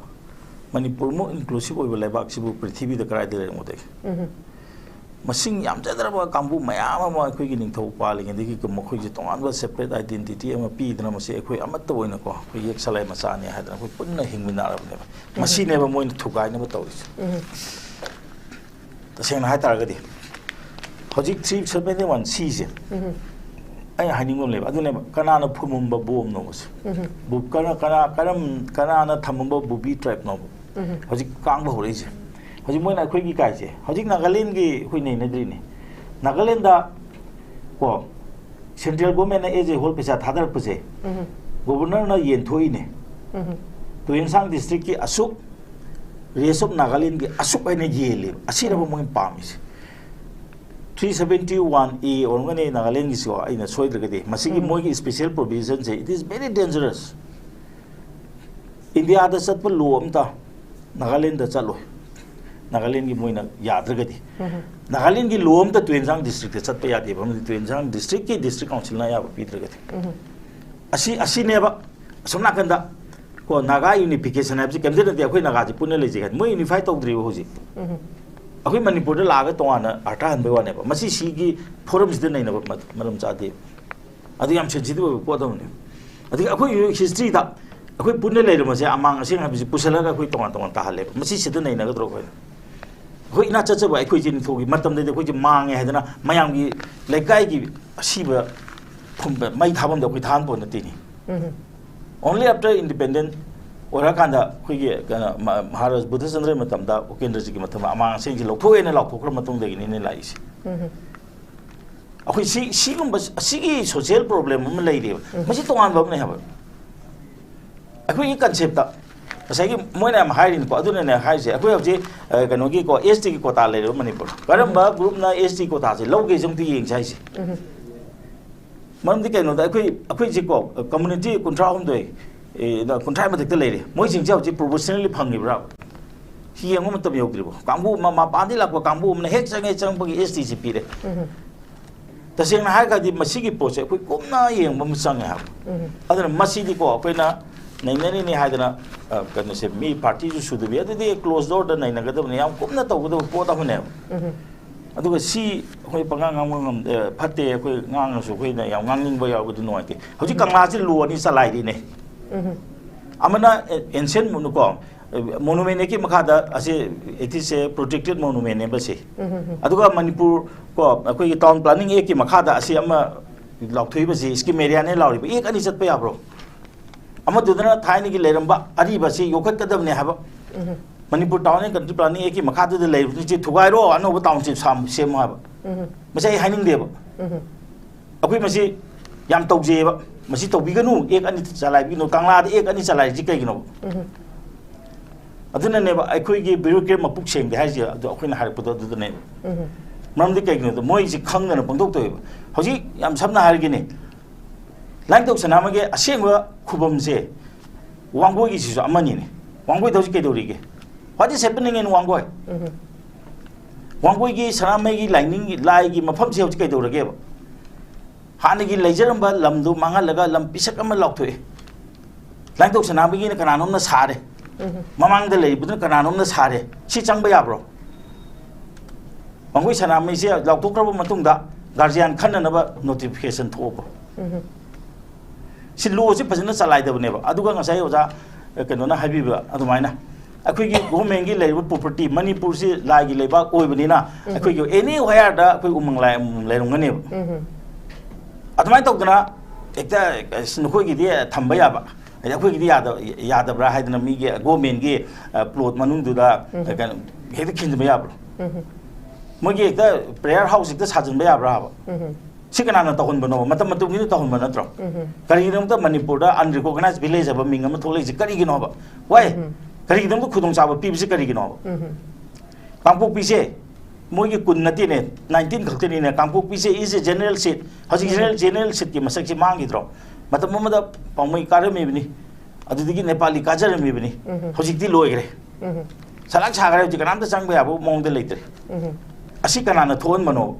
ꯃꯅꯤꯄꯨꯔꯃꯨꯛ ꯏꯟꯀ꯭ꯂꯨꯁꯤꯞ ꯑꯣꯏꯕ ꯂꯩꯕꯥꯛꯁꯤꯕꯨ ꯄ꯭ꯔꯤꯊꯤꯕꯤꯗ ꯀꯗꯥꯏꯗ ꯂꯩꯔꯝꯒꯗꯒꯦ? ꯎꯝ꯫ ꯃꯁꯤꯡ ꯌꯥꯝꯖꯗ꯭ꯔꯕ ꯀꯥꯡꯕꯨ ꯃꯌꯥꯝ ꯑꯃ ꯑꯩꯈꯣꯏꯒꯤ ꯅꯤꯡꯊꯧ ꯄꯥꯜꯂꯤꯉꯩꯗꯒꯤ ꯃꯈꯣꯏꯁꯦ ꯇꯣꯉꯥꯟꯕ ꯁꯦꯄꯔꯦꯠ ꯑꯥꯏꯗꯦꯟꯇꯤꯇꯤ ꯑꯃ ꯄꯤꯗꯅ, ꯃꯁꯤ ꯑꯩꯈꯣꯏ ꯑꯃꯠꯇ ꯑꯣꯏꯅꯀꯣ, ꯑꯩꯈꯣꯏ ꯌꯦꯛ ꯁꯂꯥꯏ ꯃꯆꯥꯅꯤ ꯍꯥꯏꯗꯅ ꯑꯩꯈꯣꯏ ꯄꯨꯟꯅ ꯍꯤꯡꯃꯤꯟꯅꯔꯕꯅꯦꯕ꯫ ꯃꯁꯤꯅꯦꯕ ꯃꯣꯏꯅ ꯊꯨꯒꯥꯏꯅꯕ ꯇꯧꯔꯤꯁꯦ꯫ ꯎꯝ꯫ ꯇꯁꯦꯡꯅ ꯍꯥꯏꯇꯥꯔꯒꯗꯤ ꯍꯧꯖꯤꯛ three seventy one Cꯁꯦ ꯎꯝ꯫ ꯑꯩꯅ ꯍꯥꯏꯅꯤꯡꯕ ꯑꯃ ꯂꯩꯕ, ꯑꯗꯨꯅꯦꯕ ꯀꯅꯥꯅ ꯐꯨꯝꯃꯝꯕ ꯕꯣꯝꯅꯣꯕꯁꯦ? ꯎꯝ꯫ ꯕꯨ-, ꯀꯅꯥ, ꯀꯅꯥ, ꯀꯔꯝ-, ꯀꯅꯥꯅ ꯊꯝꯃꯝꯕ ꯕꯨꯕꯤ ꯇ꯭ꯔꯥꯏꯞꯅꯣꯕ? ꯎꯝ꯫ ꯍꯧꯖꯤꯛ ꯀꯥꯡꯕ ꯍꯧꯔꯛꯏꯁꯦ꯫ ꯍꯧꯖꯤꯛ ꯃꯣꯏꯅ ꯑꯩꯈꯣꯏꯒꯤ ꯀꯥꯏꯁꯦ, ꯍꯧꯖꯤꯛ ꯅꯥꯒꯥꯂꯦꯟꯒꯤ ꯑꯩꯈꯣꯏ ꯅꯩꯅꯗ꯭ꯔꯤꯅꯦ꯫ ꯅꯥꯒꯥꯂꯦꯟꯗ ꯀꯣ, ꯁꯦꯟꯇ꯭ꯔꯦꯜ ꯒꯣꯔꯃꯦꯟꯅ as a whole ꯄꯩꯁꯥ ꯊꯥꯗꯔꯛꯄꯁꯦ, ꯎꯝ꯫ ꯒꯣꯕꯔꯅꯔꯅ ꯌꯦꯟꯊꯣꯛꯏꯅꯦ꯫ ꯎꯝ꯫ ꯇꯨꯌꯦꯟꯁꯥꯡ ꯗꯤꯁꯇ꯭ꯔꯤꯛꯀꯤ ꯑꯁꯨꯛ, rest of ꯅꯥꯒꯥꯂꯦꯟꯒꯤ ꯑꯁꯨꯛ ꯍꯥꯏꯅ ꯌꯦꯜꯂꯦꯕ꯫ ꯑꯁꯤꯅꯦꯕ ꯃꯣꯏꯅ ꯄꯥꯝꯃꯤꯁꯦ꯫ Three seventy one A ꯑꯣꯏꯔꯝꯒꯅꯤ ꯅꯥꯒꯥꯂꯦꯟꯒꯤꯁꯤꯀꯣ, ꯑꯩꯅ ꯁꯣꯏꯗ꯭ꯔꯒꯗꯤ꯫ ꯃꯁꯤꯒꯤ ꯎꯝ꯫ ꯃꯣꯏꯒꯤ special provisionꯁꯦ, it is very dangerous. ꯏꯟꯗꯤꯌꯥꯗ ꯆꯠꯄ ꯂꯣ ꯑꯝꯇ ꯅꯥꯒꯥꯂꯦꯟꯗ ꯆꯠꯂꯣꯏ꯫ ꯅꯥꯒꯥꯂꯦꯟꯒꯤ ꯃꯣꯏꯅ ꯌꯥꯗ꯭ꯔꯒꯗꯤ꯫ ꯅꯥꯒꯥꯂꯦꯟꯒꯤ ꯂꯣ ꯑꯝꯇ ꯇꯨꯌꯦꯟꯖꯥꯡ ꯗꯤꯁꯇ꯭ꯔꯤꯛꯇ ꯆꯠꯄ ꯌꯥꯗꯦꯕ, ꯑꯃꯗꯤ ꯇꯨꯌꯦꯟꯖꯥꯡ ꯗꯤꯁꯇ꯭ꯔꯤꯛꯀꯤ ꯗꯤꯁꯇ꯭ꯔꯤꯛ ꯀꯥꯎꯟꯁꯤꯜꯅ ꯑꯌꯥꯕ ꯄꯤꯗ꯭ꯔꯒꯗꯤ꯫ ꯑꯁꯤ, ꯑꯁꯤꯅꯦꯕ ꯑꯁꯣꯝ ꯅꯥꯀꯟꯗ ꯀꯣ ꯅꯥꯒꯥ ꯌꯨꯅꯤꯐꯤꯀꯦꯁꯟ ꯍꯥꯏꯕꯁꯤ ꯀꯩꯝꯇ ꯅꯠꯇꯦ, ꯑꯩꯈꯣꯏ ꯅꯥꯒꯥꯁꯤ ꯄꯨꯟꯅ ꯂꯩꯖꯩ ꯍꯥꯏ, ꯃꯣꯏ ꯌꯨꯅꯤꯐꯥꯏ ꯇꯧꯗ꯭ꯔꯤꯕ ꯍꯧꯖꯤꯛ꯫ ꯑꯩꯈꯣꯏ ꯃꯅꯤꯄꯨꯔꯗ ꯂꯥꯛꯑꯒ ꯇꯣꯉꯥꯟꯅ ꯑꯥꯔꯊ ꯍꯟꯕꯩ ꯋꯥꯅꯦꯕ꯫ ꯃꯁꯤ ꯁꯤꯒꯤ ꯐꯣꯔꯝꯁꯤꯗ ꯅꯩꯅꯕ ꯃ-, ꯃꯔꯝ ꯆꯥꯗꯦ꯫ ꯑꯗꯨ ꯌꯥꯝ ꯁꯦꯟꯁꯤꯇꯤꯚ ꯑꯣꯏꯕ ꯄꯣꯠ ꯑꯃꯅꯤ꯫ ꯑꯗꯒꯤ ꯑꯩꯈꯣꯏ ꯍꯤꯁꯇ꯭ꯔꯤꯗ ꯑꯩꯈꯣꯏ ꯄꯨꯟꯅ ꯂꯩꯔꯝꯕꯁꯦ ꯑꯃꯥꯡ ꯑꯁꯦꯡ ꯍꯥꯏꯕꯁꯤ ꯄꯨꯁꯜꯂꯒ ꯑꯩꯈꯣꯏ ꯇꯣꯉꯥꯟ ꯇꯣꯉꯥꯟ ꯇꯥꯍꯜꯂꯦꯕ꯫ ꯃꯁꯤ ꯁꯤꯗ ꯅꯩꯅꯒꯗ꯭ꯔꯣ ꯑꯩꯈꯣꯏꯅ? ꯑꯩꯈꯣꯏ ꯏꯅꯥꯛ ꯆꯠꯆꯕ ꯑꯩꯈꯣꯏꯁꯦ ꯅꯤꯡꯊꯧꯒꯤ ꯃꯇꯝꯗꯗꯤ ꯑꯩꯈꯣꯏꯁꯦ ꯃꯥꯡꯉꯦ ꯍꯥꯏꯗꯅ ꯃꯌꯥꯝꯒꯤ ꯂꯩꯀꯥꯏꯒꯤ ꯑꯁꯤꯕ ꯐꯨꯝꯕ ꯃꯩ ꯊꯥꯐꯝꯗ ꯑꯩꯈꯣꯏ ꯊꯥꯍꯟꯕ ꯅꯠꯇꯦꯅꯦ꯫ Only after independent ꯑꯣꯏꯔꯀꯥꯟꯗ ꯑꯩꯈꯣꯏꯒꯤ ꯀꯩꯅꯣ, ꯃ-, ꯃꯍꯥꯔꯥꯖ ꯕꯨꯙꯆꯟꯗ꯭ꯔꯒꯤ ꯃꯇꯝꯗ, ꯎꯄꯦꯟꯗ꯭ꯔꯖꯤꯠꯀꯤ ꯃꯇꯝꯗ ꯑꯃꯥꯡ ꯑꯁꯦꯡꯁꯤ ꯂꯧꯊꯣꯛꯑꯦꯅ ꯂꯥꯎꯊꯣꯛꯈ꯭ꯔ ꯃꯇꯨꯡꯗꯒꯤꯅꯤꯅꯦ ꯂꯥꯛꯏꯁꯦ꯫ ꯑꯩꯈꯣꯏ ꯁꯤ, ꯁꯤꯒꯨꯝꯕ, ꯑꯁꯤꯒꯤ ꯁꯣꯁꯤꯌꯦꯜ ꯄ꯭ꯔꯣꯕ꯭ꯂꯦꯝ ꯑꯃ ꯂꯩꯔꯤꯕ꯫ ꯃꯁꯤ ꯇꯣꯉꯥꯟꯕ ꯑꯃꯅꯦ ꯍꯥꯏꯕ꯫ ꯑꯩꯈꯣꯏꯒꯤ ꯀꯟꯁꯦꯞꯇ ꯉꯁꯥꯏꯒꯤ ꯃꯣꯏꯅ ꯌꯥꯝ ꯍꯥꯏꯔꯤꯅꯤꯀꯣ, ꯑꯗꯨꯅꯅꯦ ꯍꯥꯏꯔꯤꯁꯦ꯫ ꯑꯩꯈꯣꯏ ꯍꯧꯖꯤꯛ, ꯑ, ꯀꯩꯅꯣꯒꯤꯀꯣ, ꯑꯦꯁ ꯇꯤꯒꯤ ꯀꯣꯇꯥ ꯂꯩꯔꯦꯕ ꯃꯅꯤꯄꯨꯔ꯫ ꯀꯔꯝꯕ ꯒ꯭ꯔꯨꯞꯅ ꯑꯦꯁ ꯇꯤ ꯀꯣꯇꯥꯁꯦ ꯂꯧꯒꯦꯁꯦ ꯑꯝꯇ ꯌꯦꯡꯁꯦ ꯍꯥꯏꯁꯦ꯫ ꯃꯔꯝꯗꯤ ꯀꯩꯅꯣꯗ ꯑꯩꯈꯣꯏ, ꯑꯩꯈꯣꯏꯁꯦꯀꯣ, ꯀꯝꯃꯨꯅꯤꯇꯤ ꯀꯨꯟꯊ꯭ꯔꯥ ꯍꯨꯝꯗꯣꯏ, ꯑꯦ, ꯀꯨꯟꯊ꯭ꯔꯥ ꯃꯊꯛꯇ ꯂꯩꯔꯦ꯫ ꯃꯣꯏꯁꯤꯡꯁꯦ ꯍꯧꯖꯤꯛ ꯄ꯭ꯔꯣꯄꯣꯔꯁꯅꯦꯜꯂꯤ ꯐꯪꯉꯤꯕ꯭ꯔꯥ? ꯁꯤ ꯌꯦꯡꯕ ꯃꯇꯝ ꯌꯧꯗ꯭ꯔꯤꯕꯣ? ꯀꯥꯡꯕꯨ ꯑꯃ, ꯃꯄꯥꯟꯗꯒꯤ ꯂꯥꯛꯄ ꯀꯥꯡꯕꯨ ꯑꯃꯅ ꯍꯦꯛ ꯆꯪꯉꯦ, ꯆꯪꯕꯒꯤ ꯑꯦꯁ ꯇꯤꯁꯤ ꯄꯤꯔꯦ꯫ ꯇꯁꯦꯡꯅ ꯍꯥꯏꯔꯒꯗꯤ ꯃꯁꯤꯒꯤ ꯄꯣꯠꯁꯦ ꯑꯩꯈꯣꯏ ꯀꯨꯞꯅ ꯌꯦꯡꯕ ꯑꯃ ꯆꯪꯉꯦ ꯍꯥꯏꯕ꯫ ꯑꯗꯨꯅ ꯃꯁꯤꯗꯤꯀꯣ ꯑꯩꯈꯣꯏꯅ ꯅꯩꯅꯔꯤꯅꯤ ꯍꯥꯏꯗꯅ, ꯑ, ꯀꯩꯅꯣꯁꯦ, ꯃꯤ ꯄꯥꯔꯇꯤꯁꯨ ꯁꯨꯗꯕꯤ, ꯑꯗꯨꯗꯤ ꯀ꯭ꯂꯣꯖ ꯗꯣꯔꯗ ꯅꯩꯅꯒꯗꯕꯅꯤ, ꯌꯥꯝ ꯀꯨꯞꯅ ꯇꯧꯒꯗꯕ ꯄꯣꯠ ꯑꯃꯅꯦꯕ꯫ ꯑꯗꯨꯒ ꯁꯤ ꯑꯩꯈꯣꯏ ꯄꯉꯥꯡ ꯉꯥꯡꯕ ꯉꯝꯗꯦ, ꯐꯠꯇꯦ, ꯑꯩꯈꯣꯏ ꯉꯥꯡꯉꯁꯨ ꯑꯩꯈꯣꯏꯅ ꯌꯥꯝ ꯉꯥꯡꯅꯤꯡꯕ ꯌꯥꯎꯕꯗꯤ ꯅꯨꯡꯉꯥꯏꯇꯦ꯫ ꯍꯧꯖꯤꯛ ꯀꯪꯂꯥꯁꯤ ꯂꯣ ꯑꯅꯤ ꯆꯂꯥꯏꯔꯤꯅꯦ꯫ ꯑꯃꯅ ꯑꯦꯟꯁꯦꯟ ꯀꯣ ꯃꯣꯅꯨꯃꯦꯟ ꯑꯦꯛꯀꯤ ꯃꯈꯥꯗ ꯑꯁꯤ, it is a protected monument ꯅꯦꯕ ꯁꯤ꯫ ꯑꯗꯨꯒ ꯃꯅꯤꯄꯨꯔ ꯀꯣ ꯑꯩꯈꯣꯏꯒꯤ ꯇꯥꯎꯟ ꯄ꯭ꯂꯥꯅꯤꯡ ꯑꯦꯛꯀꯤ ꯃꯈꯥꯗ ꯑꯁꯤ ꯑꯃ ꯂꯥꯎꯊꯣꯛꯏꯕꯁꯤ ꯁ꯭ꯀꯤꯝ ꯑꯦꯔꯤꯌꯥꯅꯦ ꯂꯥꯎꯔꯤꯕ, ꯑꯦꯛ ꯑꯅꯤ ꯆꯠꯄ ꯌꯥꯕ꯭ꯔꯣ? ꯑꯃꯗꯨꯗꯅ ꯊꯥꯏꯅꯒꯤ ꯂꯩꯔꯝꯕ ꯑꯔꯤꯕꯁꯤ ꯌꯣꯛꯈꯠꯀꯗꯕꯅꯦ ꯍꯥꯏꯕ꯫ Manipur town and country planning ꯑꯦꯛꯀꯤ ꯃꯈꯥꯗꯨꯗ ꯂꯩꯔꯤꯕꯁꯤꯡꯁꯤ ꯊꯨꯒꯥꯏꯔꯣ, ꯑꯅꯧꯕ ꯇꯥꯎꯟꯁꯤꯞ ꯁꯥꯝ-, ꯁꯦꯝꯃꯣ ꯍꯥꯏꯕ꯫ ꯃꯁꯤ ꯑꯩ ꯍꯥꯏꯅꯤꯡꯗꯦꯕ꯫ ꯑꯩꯈꯣꯏ ꯃꯁꯤ ꯌꯥꯝ ꯇꯧꯖꯩꯌꯦꯕ꯫ ꯃꯁꯤ ꯇꯧꯕꯤꯒꯅꯨ, ꯑꯦꯛ ꯑꯅꯤ ꯆꯂꯥꯏꯕꯤꯒꯅꯨ, ꯀꯪꯂꯥꯗ ꯑꯦꯛ ꯑꯅꯤ ꯆꯂꯥꯏꯔꯤꯁꯤ ꯀꯩꯒꯤꯅꯣ? ꯑꯗꯨꯅꯅꯦꯕ ꯑꯩꯈꯣꯏꯒꯤ ꯕ꯭ꯌꯨꯔꯣꯀ꯭ꯔꯦꯠ ꯃꯄꯨꯛ ꯁꯦꯡꯗꯦ ꯍꯥꯏꯁꯦ, ꯑꯗꯨ ꯑꯩꯈꯣꯏꯅ ꯍꯥꯏꯔꯛꯄꯗꯣ ꯑꯗꯨꯗꯅꯦꯕ꯫ ꯃꯔꯝꯗꯤ ꯀꯩꯒꯤꯅꯣꯗ ꯃꯣꯏꯁꯤ ꯈꯪꯗꯅ ꯄꯪꯇꯧ ꯇꯧꯋꯦꯕ꯫ ꯍꯧꯖꯤꯛ ꯌꯥꯝ ꯁꯝꯅ ꯍꯥꯏꯔꯒꯦꯅꯦ, ꯂꯥꯏꯅꯤꯡꯊꯧ ꯁꯅꯥꯃꯍꯤꯒꯤ ꯑꯁꯦꯡꯕ ꯈꯨꯕꯝꯁꯦ ꯋꯥꯡꯒꯣꯏꯒꯤꯁꯤꯁꯨ ꯑꯃꯅꯤꯅꯦ꯫ ꯋꯥꯡꯒꯣꯏꯗ ꯍꯧꯖꯤꯛ ꯀꯩꯗꯧꯔꯤꯒꯦ? What is happening in Wangoi? ꯋꯥꯡꯒꯣꯏꯒꯤ ꯁꯅꯥꯃꯍꯤꯒꯤ ꯂꯥꯏꯅꯤꯡꯒꯤ, ꯂꯥꯏꯒꯤ ꯃꯐꯝꯁꯤ ꯍꯧꯖꯤꯛ ꯀꯩꯗꯧꯔꯒꯦꯕ? ꯍꯥꯟꯅꯒꯤ ꯂꯩꯖꯔꯝꯕ ꯂꯝꯗꯨ ꯃꯥꯡꯍꯜꯂꯒ ꯂꯝ ꯄꯤꯁꯛ ꯑꯃ ꯂꯥꯎꯊꯣꯛꯑꯦ꯫ ꯂꯥꯏꯅꯤꯡꯊꯧ ꯁꯅꯥꯃꯍꯤꯅ ꯀꯅꯥꯅꯣꯝꯅ ꯁꯥꯔꯦ꯫ ꯃꯃꯥꯡꯗ ꯂꯩꯔꯤꯕꯗꯨꯅ ꯀꯅꯥꯅꯣꯝꯅ ꯁꯥꯔꯦ꯫ ꯁꯤ ꯆꯪꯕ ꯌꯥꯕ꯭ꯔꯣ? ꯋꯥꯡꯒꯣꯏ ꯁꯅꯥꯃꯍꯤꯁꯦ ꯂꯥꯎꯊꯣꯛꯈ꯭ꯔꯕ ꯃꯇꯨꯡꯗ guardian ꯈꯟꯅꯅꯕ notification ꯊꯣꯛꯑꯕ꯭ꯔꯣ? ꯁꯤ ꯂꯣꯁꯤ ꯐꯖꯅ ꯆꯂꯥꯏꯗꯕꯅꯦꯕ꯫ ꯑꯗꯨꯒ ꯉꯁꯥꯏ ꯑꯣꯖꯥ, ꯑ, ꯀꯩꯅꯣꯅ ꯍꯥꯏꯕꯤꯕ ꯑꯗꯨꯃꯥꯏꯅ, ꯑꯩꯈꯣꯏꯒꯤ government ꯀꯤ ꯂꯩꯔꯤꯕ property, ꯃꯅꯤꯄꯨꯔꯁꯤ ꯂꯥꯏꯒꯤ ꯂꯩꯕꯥꯛ ꯑꯣꯏꯕꯅꯤꯅ, ꯑꯩꯈꯣꯏꯒꯤ anywhere ꯗ ꯑꯩꯈꯣꯏ ꯎꯃꯪ ꯂꯥꯏ ꯑꯃꯃꯝ ꯂꯩꯔꯝꯒꯅꯦꯕ꯫ ꯑꯗꯨꯃꯥꯏꯅ ꯇꯧꯗꯅ ꯍꯦꯛꯇ, "ꯑꯁ, ꯅꯈꯣꯏꯒꯤꯗꯤ ꯊꯝꯕ ꯌꯥꯕ, ꯍꯥꯏꯗꯤ ꯑꯩꯈꯣꯏꯒꯤꯗꯤ ꯌꯥꯗ-, ꯌꯥꯗꯕ꯭ꯔꯥ?" ꯍꯥꯏꯗꯅ ꯃꯤꯒꯤ government ꯀꯤ, ꯑ, plot ꯃꯅꯨꯡꯗꯨꯗ, ꯑ, ꯀꯩꯅꯣ, ꯍꯦꯛꯇ ꯈꯤꯟꯖꯤꯟꯕ ꯌꯥꯕ꯭ꯔꯣ? ꯃꯣꯏꯒꯤ ꯍꯦꯛꯇ prayer house ꯍꯦꯛꯇ ꯁꯥꯖꯤꯟꯕ ꯌꯥꯕ꯭ꯔꯥ ꯍꯥꯏꯕ? ꯁꯤ ꯀꯅꯥꯅ ꯇꯧꯍꯟꯕꯅꯣ? ꯃꯇꯝ ꯃꯇꯝꯒꯤꯗ ꯇꯧꯍꯟꯕ ꯅꯠꯇ꯭ꯔꯣ? ꯀꯔꯤꯒꯤꯗꯃꯛꯇ ꯃꯅꯤꯄꯨꯔꯗ unrecognized village ꯍꯥꯏꯕ ꯃꯤꯡ ꯑꯃ ꯊꯣꯛꯂꯛꯏꯁꯦ ꯀꯔꯤꯒꯤꯅꯣꯕ? Why? ꯀꯔꯤꯒꯤꯗꯃꯛꯇ ꯈꯨꯗꯣꯡꯆꯥꯕ ꯄꯤꯕꯁꯦ ꯀꯔꯤꯒꯤꯅꯣꯕ? ꯀꯥꯡꯄꯣꯛꯄꯤꯁꯦ ꯃꯣꯏꯒꯤ ꯀꯨꯟ ꯅꯠꯇꯦꯅꯦ, nineteen ꯈꯛꯇꯅꯤꯅꯦ꯫ ꯀꯥꯡꯄꯣꯛꯄꯤꯁꯦ is a general seat꯫ ꯍꯧꯖꯤꯛ general, general seat ꯀꯤ ꯃꯁꯛꯁꯤ ꯃꯥꯡꯈꯤꯗ꯭ꯔꯣ? ꯃꯇꯝ ꯑꯃꯗ ꯄꯥꯎꯃꯩ ꯀꯥꯔꯝꯃꯤꯕꯅꯤ, ꯑꯗꯨꯗꯒꯤ ꯅꯦꯄꯥꯂꯤ ꯀꯥꯖꯔꯝꯃꯤꯕꯅꯤ꯫ ꯍꯧꯖꯤꯛꯇꯤ ꯂꯣꯏꯈ꯭ꯔꯦ꯫ ꯁꯂꯥꯛ ꯁꯥꯈ꯭ꯔꯦ, ꯍꯧꯖꯤꯛ ꯀꯅꯥꯝꯇ ꯆꯪꯕ ꯌꯥꯕ ꯃꯑꯣꯡꯗ ꯂꯩꯇ꯭ꯔꯦ꯫ ꯑꯁꯤ ꯀꯅꯥꯅ ꯊꯣꯛꯍꯟꯕꯅꯣ?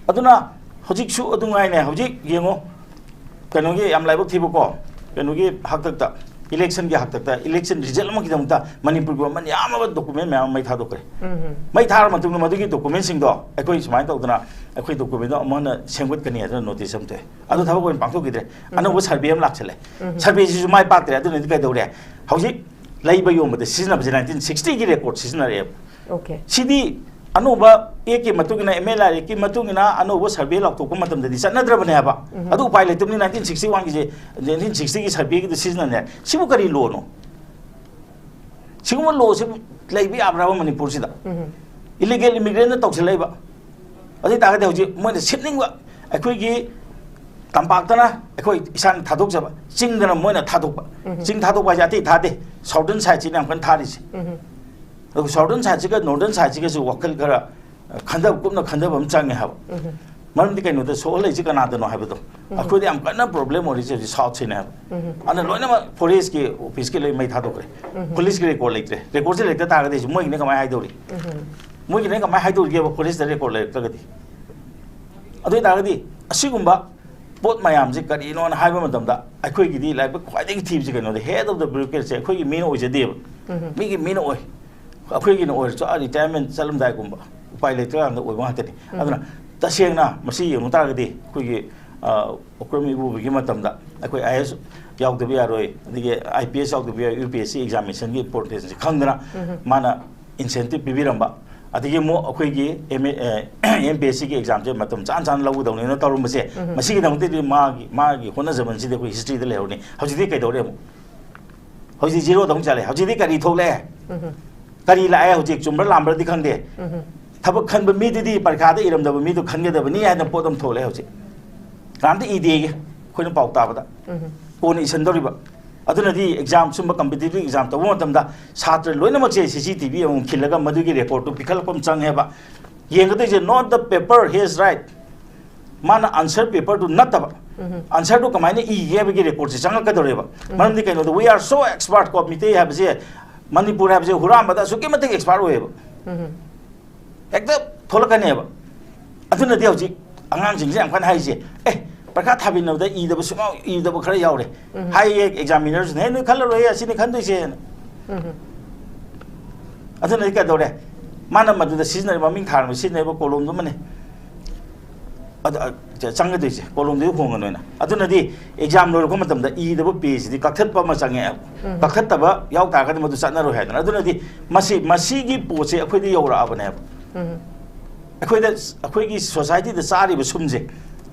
ꯑꯗꯨꯅ ꯍꯧꯖꯤꯛꯁꯨ ꯑꯗꯨ ꯉꯥꯏꯅꯦ꯫ ꯍꯧꯖꯤꯛ ꯌꯦꯡꯉꯣ, ꯀꯩꯅꯣꯒꯤ ꯌꯥꯝ ꯂꯥꯏꯕꯛ ꯊꯤꯕꯀꯣ, ꯀꯩꯅꯣꯒꯤ ꯍꯥꯛꯇꯛꯇ, election ꯒꯤ ꯍꯥꯛꯇꯛꯇ, election result ꯑꯃꯒꯤꯗꯃꯛꯇ ꯃꯅꯤꯄꯨꯔꯒꯤ ꯑꯃ ꯌꯥꯝꯂꯕ document ꯃꯌꯥꯝ ꯑꯃ ꯃꯩ ꯊꯥꯗꯣꯛꯈ꯭ꯔꯦ꯫ ꯃꯩ ꯊꯥꯔ ꯃꯇꯨꯡꯗ ꯃꯗꯨꯒꯤ document ꯁꯤꯡꯗꯣ ꯑꯩꯈꯣꯏ ꯁꯨꯃꯥꯏꯅ ꯇꯧꯗꯅ ꯑꯩꯈꯣꯏ document ꯗꯣ ꯑꯃꯨꯛ ꯍꯟꯅ ꯁꯦꯝꯒꯠꯀꯅꯤ ꯍꯥꯏꯗꯅ notice ꯑꯃ ꯊꯣꯛꯑꯦ꯫ ꯑꯗꯨ ꯊꯕꯛ ꯑꯣꯏꯅ ꯄꯥꯡꯊꯣꯛꯈꯤꯗ꯭ꯔꯦ꯫ ꯑꯅꯧꯕ survey ꯑꯃ ꯂꯥꯛꯁꯜꯂꯦ꯫ Survey ꯁꯤꯁꯨ ꯃꯥꯏ ꯄꯥꯛꯇ꯭ꯔꯦ꯫ ꯑꯗꯨꯅꯗꯤ ꯀꯩꯗꯧꯔꯦ? ꯍꯧꯖꯤꯛ ꯂꯩꯕ ꯌꯣꯟꯕꯗ ꯁꯤꯖꯤꯟꯅꯕꯁꯦ nineteen sixty ꯒꯤ record ꯁꯤꯖꯤꯟꯅꯔꯛꯑꯦꯕ꯫ Okay. ꯁꯤꯗꯤ ꯑꯅꯧꯕ Act ꯀꯤ ꯃꯇꯨꯡ ꯏꯟꯅ, M L R Act ꯀꯤ ꯃꯇꯨꯡ ꯏꯟꯅ ꯑꯅꯧꯕ survey ꯂꯥꯎꯊꯣꯛꯄ ꯃꯇꯝꯗꯗꯤ ꯆꯠꯅꯗ꯭ꯔꯕꯅꯦ ꯍꯥꯏꯕ꯫ ꯑꯗꯨ ꯎꯄꯥꯏ ꯂꯩꯇꯕꯅꯤ, nineteen sixty one ꯒꯤꯁꯦ, nineteen sixty ꯒꯤ survey ꯒꯤꯗ ꯁꯤꯖꯤꯟꯅꯅꯦ꯫ ꯁꯤꯕꯨ ꯀꯔꯤ law ꯅꯣ? ꯁꯤꯒꯨꯝꯕ law ꯁꯤ ꯂꯩꯕ ꯌꯥꯕ꯭ꯔꯕ ꯃꯅꯤꯄꯨꯔꯁꯤꯗ? Illegal immigrant ꯅ ꯇꯧꯁꯤꯜꯂꯛꯏꯕ꯫ ꯑꯗꯨ ꯑꯣꯏ ꯇꯥꯔꯒꯗꯤ ꯍꯧꯖꯤꯛ ꯃꯣꯏꯅ ꯁꯤꯠꯅꯤꯡꯕ, ꯑꯩꯈꯣꯏꯒꯤ ꯇꯝꯄꯥꯛꯇꯅ ꯑꯩꯈꯣꯏ ꯏꯁꯥꯅ ꯊꯥꯗꯣꯛꯆꯕ, ꯆꯤꯡꯗꯅ ꯃꯣꯏꯅ ꯊꯥꯗꯣꯛꯄ꯫ ꯆꯤꯡ ꯊꯥꯗꯣꯛꯄ ꯍꯥꯏꯁꯦ ꯑꯇꯩ ꯊꯥꯗꯦ, southern side ꯁꯤꯅ ꯌꯥꯝ ꯀꯟꯅ ꯊꯥꯔꯤꯁꯦ꯫ ꯑꯗꯨꯒ southern side ꯁꯤꯒ northern side ꯁꯤꯒꯁꯨ ꯋꯥꯈꯜ ꯈꯔ ꯈꯟꯊꯕ, ꯀꯨꯞꯅ ꯈꯟꯊꯕ ꯑꯃ ꯆꯪꯉꯦ ꯍꯥꯏꯕ꯫ ꯃꯔꯝꯗꯤ ꯀꯩꯅꯣꯗ ꯁꯣꯛꯍꯜꯂꯛꯏꯁꯦ ꯀꯅꯥꯗꯅꯣ ꯍꯥꯏꯕꯗꯣ꯫ ꯑꯩꯈꯣꯏꯗ ꯌꯥꯝ ꯀꯟꯅ ꯄ꯭ꯔꯣꯕ꯭ꯂꯦꯝ ꯑꯣꯏꯔꯤꯁꯦ ꯍꯧꯖꯤꯛ ꯁꯥꯎꯠꯁꯤꯅꯦ ꯍꯥꯏꯕ꯫ ꯑꯗꯨꯅ ꯂꯣꯏꯅꯃꯛ ꯐꯣꯔꯦꯁꯀꯤ ꯑꯣꯐꯤꯁꯀꯤ ꯂꯣꯏ ꯃꯩ ꯊꯥꯗꯣꯛꯈ꯭ꯔꯦ꯫ ꯄꯨꯂꯤꯁꯀꯤ ꯔꯦꯀꯣꯔꯗ ꯂꯩꯇ꯭ꯔꯦ꯫ ꯔꯦꯀꯣꯔꯗꯁꯦ ꯂꯩꯇ ꯇꯥꯔꯒꯗꯤ ꯃꯣꯏꯒꯤꯅ ꯀꯃꯥꯏꯅ ꯍꯥꯏꯗꯧꯔꯤ? ꯃꯣꯏꯒꯤꯅ ꯀꯃꯥꯏꯅ ꯍꯥꯏꯗꯧꯔꯤꯒꯦꯕ ꯐꯣꯔꯦꯁꯇ ꯔꯦꯀꯣꯔꯗ ꯂꯩꯔꯛꯇ꯭ꯔꯒꯗꯤ? ꯑꯗꯨ ꯑꯣꯏꯇꯥꯔꯒꯗꯤ ꯑꯁꯤꯒꯨꯝꯕ ꯄꯣꯠ ꯃꯌꯥꯝꯁꯦ ꯀꯔꯤꯅꯣꯅ ꯍꯥꯏꯕ ꯃꯇꯝꯗ ꯑꯩꯈꯣꯏꯒꯤꯗꯤ ꯂꯥꯏꯕꯛ ꯈ꯭ꯋꯥꯏꯗꯒꯤ ꯊꯤꯕꯁꯤ ꯀꯩꯅꯣꯗ head of the bureaucracy ꯑꯩꯈꯣꯏꯒꯤ ꯃꯤꯅ ꯑꯣꯏꯖꯗꯦꯕ꯫ ꯃꯤꯒꯤ ꯃꯤꯅ ꯑꯣꯏ꯫ ꯑꯩꯈꯣꯏꯒꯤꯅ ꯑꯣꯏꯔꯁꯨ ꯑꯥ ꯔꯤꯇꯥꯌꯔꯃꯦꯟ ꯆꯠꯂꯝꯗꯥꯏꯒꯨꯝꯕ ꯎꯄꯥꯏ ꯂꯩꯇ꯭ꯔꯀꯥꯟꯗ ꯑꯣꯏꯕ ꯉꯥꯛꯇꯅꯤ꯫ ꯑꯗꯨꯅ ꯇꯁꯦꯡꯅ ꯃꯁꯤ ꯌꯦꯡꯉꯨ ꯇꯥꯔꯒꯗꯤ ꯑꯩꯈꯣꯏꯒꯤ ꯑ, ꯑꯣꯀ꯭ꯔꯝ ꯏꯕꯣꯕꯤꯒꯤ ꯃꯇꯝꯗ ꯑꯩꯈꯣꯏ ꯑꯥꯏ ꯑꯦꯁ ꯌꯥꯎꯗꯕ ꯌꯥꯔꯣꯏ, ꯑꯗꯒꯤ ꯑꯥꯏ ꯄꯤ ꯑꯦꯁ ꯌꯥꯎꯗꯕ ꯌꯥꯔꯣꯏ, ꯌꯨ ꯄꯤ ꯑꯦꯁ ꯁꯤ ꯑꯦꯛꯖꯥꯃꯤꯅꯦꯁꯟꯒꯤ ꯏꯝꯄꯣꯔꯇꯦꯟꯁꯁꯦ ꯈꯪꯗꯅ ꯃꯥꯅ ꯏꯟꯁꯦꯟꯇꯤꯞ ꯄꯤꯕꯤꯔꯝꯕ꯫ ꯑꯗꯒꯤ ꯑꯃꯨꯛ ꯑꯩꯈꯣꯏꯒꯤ M A M P S ꯁꯤꯒꯤ ꯑꯦꯛꯖꯥꯝꯁꯦ ꯃꯇꯝ ꯆꯥꯅ ꯆꯥꯅ ꯂꯧꯒꯗꯧꯅꯦꯅ ꯇꯧꯔꯝꯕꯁꯦ, ꯃꯁꯤꯒꯤꯗꯃꯛꯇꯗꯤ ꯃꯥꯒꯤ ꯃꯥꯒꯤ ꯍꯣꯠꯅꯖꯃꯟꯁꯤꯗꯤ ꯑꯩꯈꯣꯏ ꯍꯤꯁꯇ꯭ꯔꯤꯗ ꯂꯩꯍꯧꯔꯅꯤ꯫ ꯍꯧꯖꯤꯛꯇꯤ ꯀꯩꯗꯧꯔꯦ ꯑꯃꯨꯛ? ꯍꯧꯖꯤꯛ ꯖꯤꯔꯣꯗ ꯑꯃꯨꯛ ꯆꯠꯂꯦ꯫ ꯍꯧꯖꯤꯛꯇꯤ ꯀꯔꯤ ꯊꯣꯛꯂꯛꯑꯦ? ꯀꯔꯤ ꯂꯥꯛꯑꯦ ꯍꯧꯖꯤꯛ? ꯆꯨꯝꯕ꯭ꯔꯥ ꯂꯥꯟꯕ꯭ꯔꯥꯗꯤ ꯈꯪꯗꯦ꯫ ꯊꯕꯛ ꯈꯟꯕ ꯃꯤꯗꯨꯗꯤ ꯄꯔꯤꯈꯥꯗ ꯏꯔꯝꯗꯕ ꯃꯤꯗꯣ ꯈꯟꯒꯗꯕꯅꯤ ꯍꯥꯏꯅ ꯄꯣꯠ ꯑꯃ ꯊꯣꯛꯂꯛꯑꯦ ꯍꯧꯖꯤꯛ꯫ ꯀꯅꯥꯝꯇ ꯏꯗꯦꯌꯦ ꯑꯩꯈꯣꯏꯅ ꯄꯥꯎ ꯇꯥꯕꯗ꯫ ꯀꯣꯟꯅ ꯏꯁꯟꯗꯧꯔꯤꯕ꯫ ꯑꯗꯨꯅꯗꯤ ꯑꯦꯛꯖꯥꯝ, ꯁꯨꯝꯕ ꯀꯝꯄꯤꯇꯤꯇꯤꯚ ꯑꯦꯛꯖꯥꯝ ꯇꯧꯕ ꯃꯇꯝꯗ ꯁꯥꯇ꯭ꯔ ꯂꯣꯏꯅꯃꯛꯁꯦ ꯁꯤ ꯁꯤ ꯇꯤ ꯚꯤ ꯑꯃꯨꯛ ꯈꯤꯜꯂꯒ ꯃꯗꯨꯒꯤ ꯔꯦꯀꯣꯔꯠꯇꯨ ꯄꯤꯈꯠꯂꯛꯄ ꯑꯃ ꯆꯪꯉꯦꯕ꯫ ꯌꯦꯡꯒꯗꯣꯏꯁꯦ not the paper he has write, ꯃꯥꯅ ꯑꯟꯁꯔ ꯄꯦꯄꯔꯗꯨ ꯅꯠꯇꯕ, ꯑꯟꯁꯔꯗꯨ ꯀꯃꯥꯏꯅ ꯏꯒꯦ ꯍꯥꯏꯕꯒꯤ ꯔꯦꯀꯣꯔꯠꯁꯦ ꯆꯪꯉꯛꯀꯗꯧꯔꯦꯕ꯫ ꯃꯔꯝꯗꯤ ꯀꯩꯅꯣꯗ, we are so expert ꯀꯣ, ꯃꯤꯇꯩ ꯍꯥꯏꯕꯁꯦ, ꯃꯅꯤꯄꯨꯔ ꯍꯥꯏꯕꯁꯦ ꯍꯨꯔꯥꯟꯕꯗ ꯑꯁꯨꯛꯀꯤ ꯃꯇꯤꯛ ꯑꯦꯛꯁꯄꯥꯔꯠ ꯑꯣꯏꯌꯦꯕ꯫ ꯍꯦꯛꯇ ꯊꯣꯛꯂꯛꯀꯅꯦꯕ꯫ ꯑꯗꯨꯅꯗꯤ ꯍꯧꯖꯤꯛ ꯑꯉꯥꯡꯁꯤꯡꯁꯦ ꯌꯥꯝ ꯀꯟꯅ ꯍꯥꯏꯔꯤꯁꯦ, "ꯑꯦ, ꯄꯔꯤꯈꯥ ꯊꯥꯃꯤꯟꯅꯕꯗ ꯏꯗꯕ ꯁꯨꯡꯌꯥꯎ ꯏꯗꯕ ꯈꯔ ꯌꯥꯎꯔꯦ" ꯍꯥꯏꯌꯦ ꯑꯦꯛꯖꯥꯃꯤꯅꯔꯁꯤꯅ, "ꯍꯦ, ꯅꯣꯏ ꯈꯜꯂꯔꯣꯏꯌꯦ, ꯑꯁꯤꯅꯤ ꯈꯟꯗꯣꯏꯁꯦꯅ"꯫ ꯑꯗꯨꯅꯗꯤ ꯀꯩꯗꯧꯔꯦ? ꯃꯥꯅ ꯃꯗꯨꯗ ꯁꯤꯖꯤꯟꯅꯔꯤꯕ, ꯃꯃꯤꯡ ꯊꯥꯔꯒ ꯁꯤꯖꯤꯟꯅꯔꯤꯕ ꯀꯣꯂꯣꯝꯗꯨꯃꯅꯦ꯫ ꯑꯗ, ꯑ, ꯆ-, ꯆꯪꯒꯗꯣꯏꯁꯦ, ꯀꯣꯂꯣꯝꯗꯨꯗꯤ ꯍꯣꯡꯉꯅꯣꯏꯅ꯫ ꯑꯗꯨꯅꯗꯤ ꯑꯦꯛꯖꯥꯝ ꯂꯣꯏꯔꯛꯄ ꯃꯇꯝꯗ ꯏꯗꯕ ꯄꯦꯖꯁꯤꯗꯤ ꯀꯛꯊꯠꯄ ꯑꯃ ꯆꯪꯉꯛꯑꯦꯕ꯫ ꯀꯛꯊꯠꯇꯕ ꯌꯥꯎ ꯇꯥꯔꯒꯗꯤ ꯃꯗꯨ ꯆꯠꯅꯔꯣꯏ ꯍꯥꯏꯗꯅ꯫ ꯑꯗꯨꯅꯗꯤ ꯃꯁꯤ, ꯃꯁꯤꯒꯤ ꯄꯣꯠꯁꯦ ꯑꯩꯈꯣꯏꯗ ꯌꯧꯔꯛꯑꯕꯅꯦꯕ꯫ ꯑꯩꯈꯣꯏꯗ, ꯑꯩꯈꯣꯏꯒꯤ ꯁꯣꯁꯥꯏꯇꯤꯗ ꯆꯥꯔꯤꯕ ꯁꯨꯝꯁꯦ,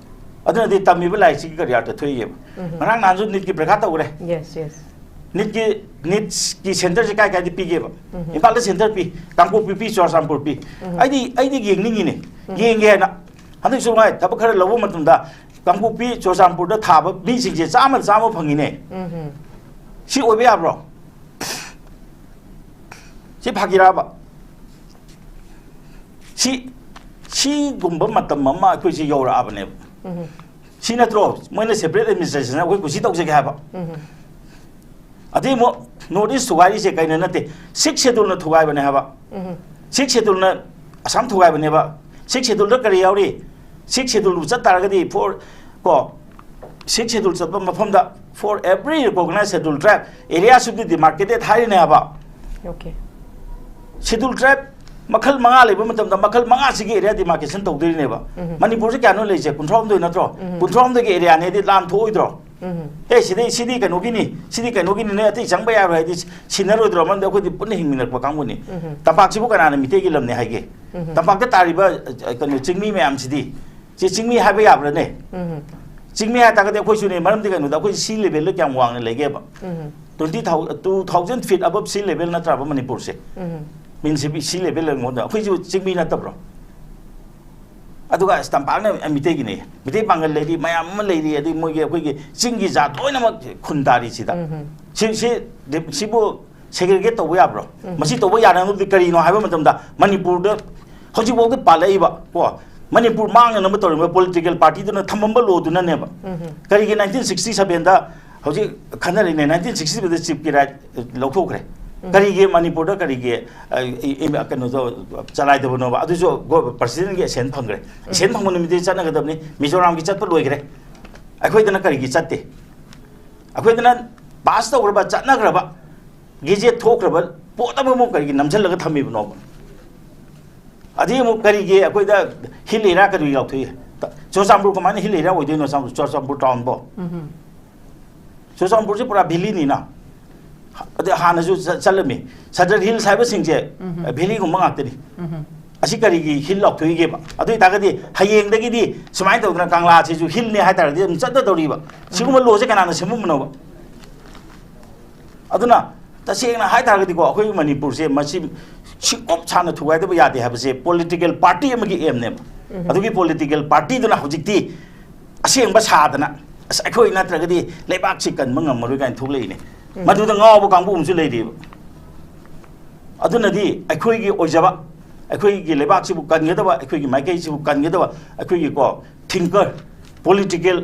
ꯑꯗꯨꯅꯗꯤ ꯇꯝꯃꯤꯕ ꯂꯥꯏꯔꯤꯛꯁꯤꯒꯤ ꯀꯔꯤ ꯑꯥꯔꯊ ꯊꯣꯛꯏꯒꯦꯕ? ꯉꯔꯥꯡ ꯅꯍꯥꯟꯁꯨ ꯅꯤꯠꯀꯤ ꯄꯔꯤꯈꯥ ꯇꯧꯈ꯭ꯔꯦ꯫ Yes, yes. ꯅꯤꯠꯀꯤ, ꯅꯤꯠꯀꯤ ꯁꯦꯟꯇꯔꯁꯦ ꯀꯥꯏ ꯀꯥꯏꯗ ꯄꯤꯒꯦꯕ? ꯏꯝꯐꯥꯜꯗ ꯁꯦꯟꯇꯔ ꯄꯤ, ꯀꯥꯡꯄꯣꯛꯄꯤ ꯄꯤ, ꯆꯨꯔꯆꯥꯟꯄꯨꯔ ꯄꯤ꯫ ꯑꯩꯗꯤ, ꯑꯩꯗꯤ ꯌꯦꯡꯅꯤꯡꯉꯤꯅꯦ꯫ ꯌꯦꯡꯒꯦ ꯍꯥꯏꯅ꯫ ꯍꯟꯗꯛꯁꯨ ꯉꯥꯏ ꯊꯕꯛ ꯈꯔ ꯂꯧꯕ ꯃꯇꯝꯗ ꯀꯥꯡꯄꯣꯛꯄꯤ, ꯆꯨꯔꯆꯥꯟꯄꯨꯔꯗ ꯊꯥꯕ ꯃꯤꯁꯤꯡꯁꯦ ꯆꯥꯝꯃꯗ ꯆꯥꯝꯃ ꯐꯪꯉꯤꯅꯦ꯫ ꯁꯤ ꯑꯣꯏꯕ ꯌꯥꯕ꯭ꯔꯣ? ꯁꯤ ꯐꯥꯒꯤꯔꯕ? ꯁꯤ, ꯁꯤꯒꯨꯝꯕ ꯃꯇꯝ ꯑꯃ ꯑꯩꯈꯣꯏꯁꯤ ꯌꯧꯔꯛꯑꯕꯅꯦꯕ꯫ ꯁꯤ ꯅꯠꯇ꯭ꯔꯣ ꯃꯣꯏꯅ separate administration ꯑꯩꯈꯣꯏ ꯀꯨꯁꯤ ꯇꯧꯖꯒꯦ ꯍꯥꯏꯕ? ꯑꯗꯩ ꯑꯃꯨꯛ North East ꯊꯨꯒꯥꯏꯔꯤꯁꯦ ꯀꯩꯅꯣ ꯅꯠꯇꯦ, Sixth Schedule ꯅ ꯊꯨꯒꯥꯏꯕꯅꯦ ꯍꯥꯏꯕ꯫ Sixth Schedule ꯅ ꯑꯁꯥꯝ ꯊꯨꯒꯥꯏꯕꯅꯦꯕ꯫ Sixth Schedule ꯗ ꯀꯔꯤ ꯌꯥꯎꯔꯤ? Sixth Schedule ꯕꯨ ꯆꯠ ꯇꯥꯔꯒꯗꯤ for, ꯀꯣ, Sixth Schedule ꯆꯠꯄ ꯃꯐꯝꯗ for every recognized Schedule Tribe area should be demarcated ꯍꯥꯏꯔꯤꯅꯦ ꯍꯥꯏꯕ꯫ Okay. Schedule Tribe ꯃꯈꯜ ꯃꯉꯥ ꯂꯩꯕ ꯃꯇꯝꯗ ꯃꯈꯜ ꯃꯉꯥꯁꯤꯒꯤ area demarcation ꯇꯧꯗꯣꯏꯅꯦꯕ꯫ ꯃꯅꯤꯄꯨꯔꯁꯦ ꯀꯌꯥꯅꯣ ꯂꯩꯔꯤꯁꯦ? ꯀꯨꯟꯊ꯭ꯔꯥ ꯍꯨꯝꯗꯣꯏ ꯅꯠꯇ꯭ꯔꯣ? ꯀꯨꯟꯊ꯭ꯔꯥ ꯍꯨꯝꯗꯣꯏꯒꯤ area ꯅꯦꯗꯤ ꯂꯥꯟ ꯊꯣꯛꯑꯣꯏꯗ꯭ꯔꯣ? ꯑꯦ, ꯁꯤꯗꯤ, ꯁꯤꯗꯤ ꯀꯩꯅꯣꯒꯤꯅꯤ, ꯁꯤꯗꯤ ꯀꯩꯅꯣꯒꯤꯅꯤ, ꯅꯣꯏ ꯑꯇꯩ ꯆꯪꯕ ꯌꯥꯔꯣꯏ ꯍꯥꯏꯗꯤ ꯁꯤꯟꯅꯔꯣꯏꯗ꯭ꯔꯣ? ꯃꯔꯝꯗꯤ ꯑꯩꯈꯣꯏꯗꯤ ꯄꯨꯟꯅ ꯍꯤꯡꯃꯤꯟꯅꯔꯛꯄ ꯀꯥꯡꯕꯨꯅꯤ꯫ ꯇꯝꯄꯥꯛꯁꯤꯕꯨ ꯀꯅꯥꯅ ꯃꯤꯇꯩꯒꯤ ꯂꯝꯅꯦ ꯍꯥꯏꯒꯦ? ꯇꯝꯄꯥꯛꯇ ꯇꯥꯔꯤꯕ, ꯑ, ꯀꯩꯅꯣ, ꯆꯤꯡꯃꯤ ꯃꯌꯥꯝꯁꯤꯗꯤ, ꯁꯤ ꯆꯤꯡꯃꯤ ꯍꯥꯏꯕ ꯌꯥꯕ꯭ꯔꯥꯅꯦ? ꯆꯤꯡꯃꯤ ꯍꯥꯏꯇꯥꯔꯒꯗꯤ ꯑꯩꯈꯣꯏꯁꯨꯅꯦ, ꯃꯔꯝꯗꯤ ꯀꯩꯅꯣꯗ ꯑꯩꯈꯣꯏ sea level ꯗ ꯀꯌꯥꯝ ꯋꯥꯡꯅ ꯂꯩꯒꯦꯕ? Twenty thousand, two thousand feet above sea level ꯅꯠꯇ꯭ꯔꯕ ꯃꯅꯤꯄꯨꯔꯁꯦ? Means sea level ꯂꯩꯉꯣꯟꯗ ꯑꯩꯈꯣꯏꯁꯨ ꯆꯤꯡꯃꯤ ꯅꯠꯇꯕ꯭ꯔꯣ? ꯑꯗꯨꯒ ꯑꯁ ꯇꯝꯄꯥꯛꯅ ꯃꯤꯇꯩꯒꯤꯅꯦ, ꯃꯤꯇꯩ ꯄꯥꯡꯒꯜ ꯂꯩꯔꯤ, ꯃꯌꯥꯝ ꯑꯃ ꯂꯩꯔꯤ, ꯑꯗꯩ ꯃꯣꯏꯒꯤ ꯑꯩꯈꯣꯏꯒꯤ ꯆꯤꯡꯒꯤ ꯖꯥꯠ ꯂꯣꯏꯅꯃꯛ ꯈꯨꯟ ꯇꯥꯔꯤ ꯁꯤꯗ꯫ ꯁꯤ, ꯁꯤ, ꯁꯤꯕꯨ segregate ꯇꯧꯕ ꯌꯥꯕ꯭ꯔꯣ? ꯃꯁꯤ ꯇꯧꯕ ꯌꯥꯅꯕꯗꯤ ꯀꯔꯤꯅꯣ ꯍꯥꯏꯕ ꯃꯇꯝꯗ ꯃꯅꯤꯄꯨꯔꯗ ꯍꯧꯖꯤꯛꯐꯥꯎꯗ ꯄꯥꯜꯂꯛꯏꯕ, ꯀꯣ, ꯃꯅꯤꯄꯨꯔ ꯃꯥꯡꯅꯅꯕ ꯇꯧꯔꯤꯕ political party ꯗꯨꯅ ꯊꯝꯃꯝꯕ law ꯗꯨꯅꯅꯦꯕ꯫ ꯀꯔꯤꯒꯤ nineteen sixty seven ꯗ ꯍꯧꯖꯤꯛ ꯈꯟꯅꯔꯤꯅꯦ, nineteen sixty seven ꯗ chief ꯀꯤ right ꯂꯧꯊꯣꯛꯈ꯭ꯔꯦ꯫ ꯀꯔꯤꯒꯤ ꯃꯅꯤꯄꯨꯔꯗ ꯀꯔꯤꯒꯤ, ꯑ, ꯏ-, ꯏ-, ꯀꯩꯅꯣꯗꯣ ꯆꯂꯥꯏꯗꯕꯅꯣꯕ? ꯑꯗꯨꯁꯨ ꯒꯣ-, president ꯒꯤ assent ꯐꯪꯈ꯭ꯔꯦ꯫ Assent ꯐꯪꯕ ꯅꯨꯃꯤꯠꯇꯩ ꯆꯠꯅꯒꯗꯕꯅꯤ꯫ ꯃꯤꯖꯣꯔꯥꯝꯒꯤ ꯆꯠꯄ ꯂꯣꯏꯈ꯭ꯔꯦ꯫ ꯑꯩꯈꯣꯏꯗꯅ ꯀꯔꯤꯒꯤ ꯆꯠꯇꯦ? ꯑꯩꯈꯣꯏꯗꯅ pass ꯇꯧꯈ꯭ꯔꯕ, ꯆꯠꯅꯈ꯭ꯔꯕ, gazette ꯊꯣꯛꯈ꯭ꯔꯕ ꯄꯣꯠ ꯑꯃꯃꯨꯛ ꯀꯔꯤꯒꯤ ꯅꯝꯁꯤꯜꯂꯒ ꯊꯝꯃꯤꯕꯅꯣꯕ? ꯑꯗꯩ ꯑꯃꯨꯛ ꯀꯔꯤꯒꯤ ꯑꯩꯈꯣꯏꯗ hill area ꯀꯔꯤ ꯂꯥꯎꯊꯣꯛꯏ? ꯆꯨꯔꯆꯥꯟꯄꯨꯔ ꯀꯃꯥꯏꯅ hill area ꯑꯣꯏꯗꯣꯏꯅꯣ? ꯆꯨꯔꯆꯥꯟꯄꯨꯔ town ꯕꯣ? ꯆꯨꯔꯆꯥꯟꯄꯨꯔꯁꯦ ꯄꯨꯔꯥ valley ꯅꯤꯅ꯫ ꯑꯗꯩ ꯍꯥꯟꯅꯁꯨ ꯆꯠ-, ꯆꯠꯂꯝꯃꯤ꯫ Sadar Hills ꯍꯥꯏꯕꯁꯤꯡꯁꯦ valley ꯒꯨꯝꯕ ꯉꯥꯛꯇꯅꯤ꯫ ꯑꯁꯤ ꯀꯔꯤꯒꯤ hill ꯂꯥꯎꯊꯣꯛꯏꯒꯦꯕ? ꯑꯗꯨ ꯑꯣꯏꯇꯥꯔꯒꯗꯤ ꯍꯌꯦꯡꯗꯒꯤꯗꯤ ꯁꯨꯃꯥꯏꯅ ꯇꯧꯗꯅ ꯀꯪꯂꯥꯁꯤꯁꯨ hill ꯅꯦ ꯍꯥꯏꯇꯥꯔꯒꯗꯤ ꯑꯗꯨꯝ ꯆꯠꯅꯗꯧꯔꯤꯕ꯫ ꯁꯤꯒꯨꯝꯕ law ꯁꯦ ꯀꯅꯥꯅ ꯁꯦꯝꯃꯝꯕꯅꯣꯕ? ꯑꯗꯨꯅ ꯇꯁꯦꯡꯅ ꯍꯥꯏꯇꯥꯔꯒꯗꯤꯀꯣ, ꯑꯩꯈꯣꯏ ꯃꯅꯤꯄꯨꯔꯁꯦ ꯃꯁꯤ ꯁꯤꯀꯨꯞ ꯁꯥꯟꯅ ꯊꯨꯒꯥꯏꯗꯕ ꯌꯥꯗꯦ ꯍꯥꯏꯕꯁꯦ political party ꯑꯃꯒꯤ aim ꯅꯦꯕ꯫ ꯑꯗꯨꯒꯤ political party ꯗꯨꯅ ꯍꯧꯖꯤꯛꯇꯤ ꯑꯁꯦꯡꯕ ꯁꯥꯗꯅ, "ꯑꯁ, ꯑꯩꯈꯣꯏ ꯅꯠꯇ꯭ꯔꯒꯗꯤ ꯂꯩꯕꯥꯛꯁꯤ ꯀꯟꯕ ꯉꯝꯃꯔꯣꯏ" ꯀꯥꯏꯅ ꯊꯣꯛꯂꯛꯏꯅꯦ꯫ ꯃꯗꯨꯗ ꯉꯥꯎꯕ ꯀꯥꯡꯕꯨ ꯑꯃꯁꯨ ꯂꯩꯔꯤꯕ꯫ ꯑꯗꯨꯅꯗꯤ ꯑꯩꯈꯣꯏꯒꯤ ꯑꯣꯏꯖꯕ, ꯑꯩꯈꯣꯏꯒꯤ ꯂꯩꯕꯥꯛꯁꯤꯕꯨ ꯀꯟꯒꯗꯕ, ꯑꯩꯈꯣꯏꯒꯤ ꯃꯥꯏꯀꯩꯁꯤꯕꯨ ꯀꯟꯒꯗꯕ, ꯑꯩꯈꯣꯏꯒꯤ, ꯀꯣ, thinker, ꯄꯣꯂꯤꯇꯤꯀꯦꯜ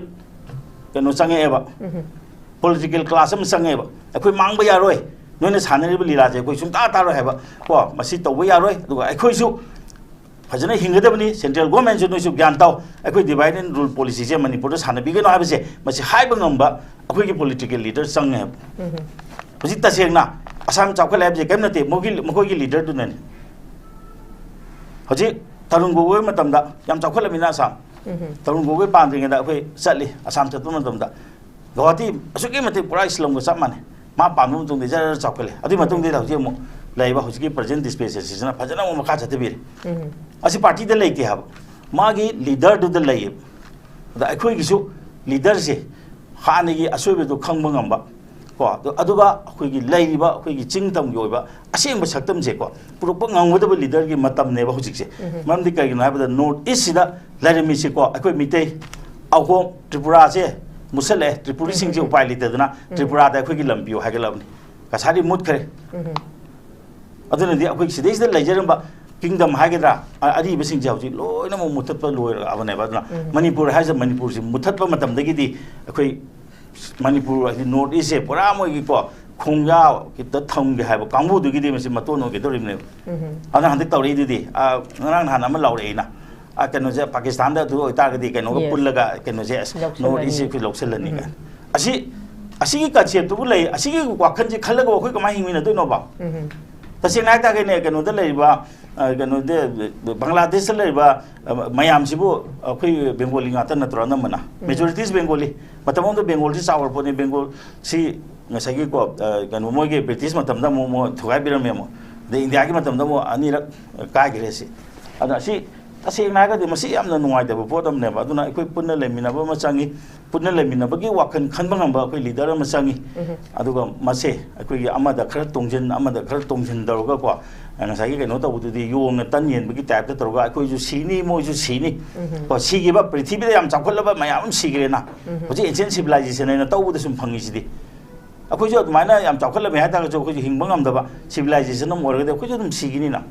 ꯀꯩꯅꯣ ꯆꯪꯉꯛꯑꯦꯕ꯫ ꯄꯣꯂꯤꯇꯤꯀꯦꯜ ꯀ꯭ꯂꯥꯁ ꯑꯃ ꯆꯪꯉꯛꯑꯦꯕ꯫ ꯑꯩꯈꯣꯏ ꯃꯥꯡꯕ ꯌꯥꯔꯣꯏ, ꯅꯣꯏꯅ ꯁꯥꯟꯅꯔꯤꯕ ꯂꯤꯂꯥꯁꯦ ꯑꯩꯈꯣꯏ ꯁꯨꯡꯇꯥ ꯇꯥꯔꯣꯏ ꯍꯥꯏꯕ꯫ ꯀꯣ, ꯃꯁꯤ ꯇꯧꯕ ꯌꯥꯔꯣꯏ꯫ ꯑꯗꯨꯒ ꯑꯩꯈꯣꯏꯁꯨ ꯐꯖꯅ ꯍꯤꯡꯒꯗꯕꯅꯤ꯫ ꯁꯦꯟꯇ꯭ꯔꯦꯜ ꯒꯣꯔꯃꯦꯟꯁꯨ ꯅꯣꯏꯁꯨ ꯒ꯭ꯌꯥꯟ ꯇꯥꯎ, ꯑꯩꯈꯣꯏ ꯗꯤꯚꯥꯏꯠ ꯑꯦꯟ ꯔꯨꯜ ꯄꯣꯂꯤꯁꯤꯁꯦ ꯃꯅꯤꯄꯨꯔꯗ ꯁꯥꯟꯅꯕꯤꯒꯅꯨ ꯍꯥꯏꯕꯁꯦ, ꯃꯁꯤ ꯍꯥꯏꯕ ꯉꯝꯕ ꯑꯩꯈꯣꯏꯒꯤ ꯄꯣꯂꯤꯇꯤꯀꯦꯜ ꯂꯤꯗꯔ ꯆꯪꯉꯦ ꯍꯥꯏꯕ꯫ ꯍꯧꯖꯤꯛ ꯇꯁꯦꯡꯅ ꯑꯁꯥꯝ ꯆꯥꯎꯈꯠꯂꯦ ꯍꯥꯏꯕꯁꯦ ꯀꯔꯤꯝ ꯅꯠꯇꯦ, ꯃꯈꯣꯏꯒꯤ, ꯃꯈꯣꯏꯒꯤ ꯂꯤꯗꯔꯗꯨꯅꯅꯤ꯫ ꯍꯧꯖꯤꯛ ꯇꯔꯨꯟ ꯒꯣꯒꯣꯏ ꯃꯇꯝꯗ ꯌꯥꯝ ꯆꯥꯎꯈꯠꯂꯝꯃꯤꯅ ꯑꯁꯥꯝ꯫ ꯇꯔꯨꯟ ꯒꯣꯒꯣꯏ ꯄꯥꯟꯗ꯭ꯔꯤꯉꯩꯗ ꯑꯩꯈꯣꯏ ꯆꯠꯂꯤ, ꯑꯁꯥꯝ ꯆꯠꯄ ꯃꯇꯝꯗ ꯒꯧꯍꯥꯇꯤ ꯑꯁꯨꯛꯀꯤ ꯃꯇꯤꯛ ꯄꯨꯔꯥ ꯏꯁꯂꯝꯒ ꯆꯞ ꯃꯥꯟꯅꯩ꯫ ꯃꯥ ꯄꯥꯟꯕ ꯃꯇꯨꯡꯗ ꯖꯔ ꯖꯔ ꯆꯥꯎꯈꯠꯂꯦ꯫ ꯑꯗꯨꯒꯤ ꯃꯇꯨꯡꯗ ꯍꯧꯖꯤꯛ ꯑꯃꯨꯛ ꯂꯩꯔꯤꯕ ꯍꯧꯖꯤꯛꯀꯤ ꯄ꯭ꯔꯖꯦꯟ ꯗꯤꯁꯄꯦꯟꯁꯦꯁꯟꯁꯤꯅ ꯐꯖꯅ ꯑꯃꯨꯛ ꯃꯈꯥ ꯆꯠꯊꯕꯤꯔꯦ꯫ ꯑꯁꯤ ꯄꯥꯔꯇꯤꯗ ꯂꯩꯇꯦ ꯍꯥꯏꯕ, ꯃꯥꯒꯤ ꯂꯤꯗꯔꯗꯨꯗ ꯂꯩꯌꯦꯕ꯫ ꯑꯗ ꯑꯩꯈꯣꯏꯒꯤꯁꯨ ꯂꯤꯗꯔꯁꯦ ꯍꯥꯟꯅꯒꯤ ꯑꯁꯣꯏꯕꯗꯨ ꯈꯪꯕ ꯉꯝꯕ, ꯀꯣ, ꯑꯗꯨ-, ꯑꯗꯨꯒ ꯑꯩꯈꯣꯏꯒꯤ ꯂꯩꯔꯤꯕ ꯑꯩꯈꯣꯏꯒꯤ ꯆꯤꯡ ꯇꯝꯒꯤ ꯑꯣꯏꯕ ꯑꯁꯦꯡꯕ ꯁꯛꯇꯝꯁꯦꯀꯣ ꯄꯨꯔꯛꯄ ꯉꯝꯒꯗꯕ ꯂꯤꯗꯔꯒꯤ ꯃꯇꯝꯅꯦꯕ ꯍꯧꯖꯤꯛꯁꯦ꯫ ꯃꯔꯝꯗꯤ ꯀꯩꯒꯤꯅꯣ ꯍꯥꯏꯕꯗ ꯅꯣꯔꯠ ꯏꯁꯁꯤꯗ ꯂꯩꯔꯝꯃꯤꯁꯦꯀꯣ ꯑꯩꯈꯣꯏ ꯃꯤꯇꯩ, ꯑꯍꯣꯝ, ꯇ꯭ꯔꯤꯄꯨꯔꯥꯁꯦ ꯃꯨꯠꯁꯜꯂꯛꯑꯦ꯫ ꯇ꯭ꯔꯤꯄꯨꯔꯤꯁꯤꯡꯁꯦ ꯎꯄꯥꯏ ꯂꯩꯇꯗꯅ ꯇ꯭ꯔꯤꯄꯨꯔꯥꯗ ꯑꯩꯈꯣꯏꯒꯤ ꯂꯝ ꯄꯤꯌꯨ ꯍꯥꯏꯒꯠꯂꯕꯅꯤ꯫ ꯀꯁꯥꯔꯤ ꯃꯨꯠꯈ꯭ꯔꯦ꯫ ꯑꯗꯨꯅꯗꯤ ꯑꯩꯈꯣꯏ ꯁꯤꯗꯩꯁꯤꯗ ꯂꯩꯖꯔꯝꯕ ꯀꯤꯡꯗꯝ ꯍꯥꯏꯒꯗ꯭ꯔꯥ, ꯑ-, ꯑꯔꯤꯕꯁꯤꯡꯁꯦ ꯍꯧꯖꯤꯛ ꯂꯣꯏꯅꯃꯛ ꯃꯨꯊꯠꯄ ꯂꯣꯏꯔꯛꯑꯕꯅꯦꯕ꯫ ꯑꯗꯨꯅ ꯃꯅꯤꯄꯨꯔ ꯍꯥꯏꯁꯦ, ꯃꯅꯤꯄꯨꯔꯁꯤ ꯃꯨꯊꯠꯄ ꯃꯇꯝꯗꯒꯤꯗꯤ ꯑꯩꯈꯣꯏ ꯃꯅꯤꯄꯨꯔ ꯍꯥꯏꯗꯤ ꯅꯣꯔꯠ ꯏꯁꯁꯦ ꯄꯨꯔꯥ ꯃꯣꯏꯒꯤꯀꯣ ꯈꯣꯡꯌꯥ ꯈꯤꯇ ꯊꯝꯒꯦ ꯍꯥꯏꯕ ꯀꯥꯡꯕꯨꯗꯨꯒꯤꯗꯤ ꯃꯁꯤ ꯃꯇꯣꯟ ꯑꯣꯏꯒꯗꯧꯔꯤꯕꯅꯦꯕ꯫ ꯑꯗꯨꯅ ꯍꯟꯗꯛ ꯇꯧꯔꯛꯏꯗꯨꯗꯤ, ꯑ, ꯉꯔꯥꯡ ꯅꯍꯥꯟ ꯑꯃ ꯂꯥꯎꯔꯛꯏꯅ, ꯑ, ꯀꯩꯅꯣꯁꯦ, ꯄꯥꯀꯤꯁꯇꯥꯟꯗ ꯑꯗꯨ ꯑꯣꯏꯇꯥꯔꯒꯗꯤ ꯀꯩꯅꯣꯒ Yes. ꯄꯨꯜꯂꯒ ꯀꯩꯅꯣꯁꯦ, ꯑꯁ, ꯂꯧꯁꯤꯜꯂꯅꯤ꯫ ꯅꯣꯔꯠ ꯏꯁꯁꯦ ꯑꯩꯈꯣꯏ ꯂꯧꯁꯤꯜꯂꯅꯤ ꯀꯥꯏꯅ꯫ ꯑꯁꯤ, ꯑꯁꯤꯒꯤ ꯀꯟꯁꯦꯞꯇꯨꯕꯨ ꯂꯩ, ꯑꯁꯤꯒꯤ ꯋꯥꯈꯜꯁꯦ ꯈꯜꯂꯒ ꯑꯩꯈꯣꯏ ꯀꯃꯥꯏꯅ ꯍꯤꯡꯃꯤꯟꯅꯗꯣꯏꯅꯣꯕ? ꯇꯁꯦꯡꯅ ꯍꯥꯏꯇꯥꯔꯒꯗꯤꯅꯦ, ꯀꯩꯅꯣꯗ ꯂꯩꯔꯤꯕ, ꯑ, ꯀꯩꯅꯣꯗ, ꯕꯪꯒ꯭ꯂꯥꯗꯦꯁꯇ ꯂꯩꯔꯤꯕ, ꯑ, ꯃꯌꯥꯝꯁꯤꯕꯨ ꯑꯩꯈꯣꯏ ꯕꯦꯡꯒꯣꯂꯤ ꯉꯥꯛꯇ ꯅꯠꯇ꯭ꯔꯣ ꯑꯅꯝꯕꯅ? Majorities ꯕꯦꯡꯒꯣꯂꯤ꯫ ꯃꯇꯝ ꯑꯃꯗ ꯕꯦꯡꯒꯣꯜꯁꯤ ꯆꯥꯎꯔꯛꯄꯅꯤ, ꯕꯦꯡꯒꯣꯜꯁꯤ ꯉꯁꯥꯏꯒꯤꯀꯣ, ꯑ, ꯀꯩꯅꯣ, ꯃꯣꯏꯒꯤ ꯕ꯭ꯔꯤꯇꯤꯁ ꯃꯇꯝꯗ ꯑꯃꯨꯛ, ꯑꯃꯨꯛ ꯊꯨꯒꯥꯏꯕꯤꯔꯝꯃꯦ ꯑꯃꯨꯛ, ꯑꯗꯩ ꯏꯟꯗꯤꯌꯥꯒꯤ ꯃꯇꯝꯗ ꯑꯃꯨꯛ ꯑꯅꯤꯔꯛ ꯀꯥꯏꯈ꯭ꯔꯦ ꯁꯤ꯫ ꯑꯗꯨꯅ ꯑꯁꯤ ꯇꯁꯦꯡꯅ ꯍꯥꯏꯔꯒꯗꯤ ꯃꯁꯤ ꯌꯥꯝꯅ ꯅꯨꯡꯉꯥꯏꯇꯕ ꯄꯣꯠ ꯑꯃꯅꯦꯕ꯫ ꯑꯗꯨꯅ ꯑꯩꯈꯣꯏ ꯄꯨꯟꯅ ꯂꯩꯃꯤꯟꯅꯕ ꯑꯃ ꯆꯪꯉꯤ, ꯄꯨꯟꯅ ꯂꯩꯃꯤꯟꯅꯕꯒꯤ ꯋꯥꯈꯜ ꯈꯟꯕ ꯉꯝꯕ ꯑꯩꯈꯣꯏ ꯂꯤꯗꯔ ꯑꯃ ꯆꯪꯉꯤ꯫ ꯑꯗꯨꯒ ꯃꯁꯦ ꯑꯩꯈꯣꯏꯒꯤ ꯑꯃꯗ ꯈꯔ ꯇꯣꯡꯁꯤꯟ, ꯑꯃꯗ ꯈꯔ ꯇꯣꯡꯁꯤꯟ ꯇꯧꯔꯒꯀꯣ, ꯉꯁꯥꯏꯒꯤ ꯀꯩꯅꯣ ꯇꯧꯕꯗꯨꯗꯤ, ꯌꯣꯡꯅ ꯇꯟ ꯌꯦꯟꯕꯒꯤ ꯇꯥꯏꯞꯇ ꯇꯧꯔꯒ ꯑꯩꯈꯣꯏꯁꯨ ꯁꯤꯅꯤ, ꯃꯣꯏꯁꯨ ꯁꯤꯅꯤ꯫ ꯀꯣ, ꯁꯤꯈꯤꯕ, ꯄ꯭ꯔꯤꯊꯤꯕꯤꯗ ꯌꯥꯝ ꯆꯥꯎꯈꯠꯂꯕ ꯃꯌꯥꯝ ꯑꯃ ꯁꯤꯈ꯭ꯔꯦꯅ꯫ ꯍꯧꯖꯤꯛ ancient civilization ꯍꯥꯏꯅ ꯇꯧꯕꯗ ꯁꯨꯝ ꯐꯪꯉꯤꯁꯤꯗꯤ꯫ ꯑꯩꯈꯣꯏꯁꯨ ꯑꯗꯨꯃꯥꯏꯅ ꯌꯥꯝ ꯆꯥꯎꯈꯠꯂꯝꯃꯦ ꯍꯥꯏꯇꯥꯔꯒꯁꯨ ꯑꯩꯈꯣꯏꯁꯨ ꯍꯤꯡꯕ ꯉꯝꯗꯕ civilization ꯑꯃ ꯑꯣꯏꯔꯒꯗꯤ ꯑꯩꯈꯣꯏꯁꯨ ꯑꯗꯨꯝ ꯁꯤꯈꯤꯅꯤꯅ꯫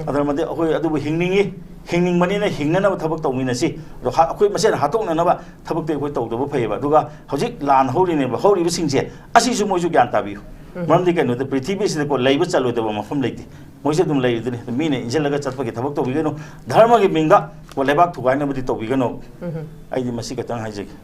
ꯑꯗꯨꯅ ꯃꯗꯤ ꯑꯩꯈꯣꯏ ꯑꯗꯨꯕꯨ ꯍꯤꯡꯅꯤꯡꯉꯤ, ꯍꯤꯡꯅꯤꯡꯕꯅꯤꯅ ꯍꯤꯡꯅꯅꯕ ꯊꯕꯛ ꯇꯧꯃꯤꯟꯅꯁꯤ꯫ ꯑꯗꯣ ꯍꯥ-, ꯑꯩꯈꯣꯏ ꯃꯁꯦꯟ ꯍꯥꯠꯇꯣꯛꯅꯅꯕ ꯊꯕꯛꯇꯤ ꯑꯩꯈꯣꯏ ꯇꯧꯗꯕ ꯐꯩꯌꯦꯕ꯫ ꯑꯗꯨꯒ ꯍꯧꯖꯤꯛ ꯂꯥꯟ ꯍꯧꯔꯤꯅꯦꯕ, ꯍꯧꯔꯤꯕꯁꯤꯡꯁꯦ ꯑꯁꯤꯁꯨ ꯃꯣꯏꯁꯨ ꯒ꯭ꯌꯥꯟ ꯇꯥꯕꯤꯌꯨ꯫ ꯃꯔꯝꯗꯤ ꯀꯩꯅꯣꯗ ꯄ꯭ꯔꯤꯊꯤꯕꯤꯁꯤꯗꯀꯣ ꯂꯩꯕ ꯆꯜꯂꯣꯏꯗꯕ ꯃꯐꯝ ꯂꯩꯇꯦ꯫ ꯃꯣꯏꯁꯨ ꯑꯗꯨꯝ ꯂꯩꯔꯤꯗꯨꯅꯤ꯫ ꯃꯤꯅ ꯏꯟꯁꯤꯜꯂꯒ ꯆꯠꯄꯒꯤ ꯊꯕꯛ ꯇꯧꯕꯤꯒꯅꯨ꯫ ꯙꯔꯃꯒꯤ ꯃꯤꯡꯗ ꯀꯣ ꯂꯩꯕꯥꯛ ꯊꯨꯒꯥꯏꯅꯕꯗꯤ ꯇꯧꯕꯤꯒꯅꯨ꯫ ꯑꯩꯗꯤ ꯃꯁꯤ ꯈꯛꯇꯪ ꯍꯥꯏꯖꯒꯦ꯫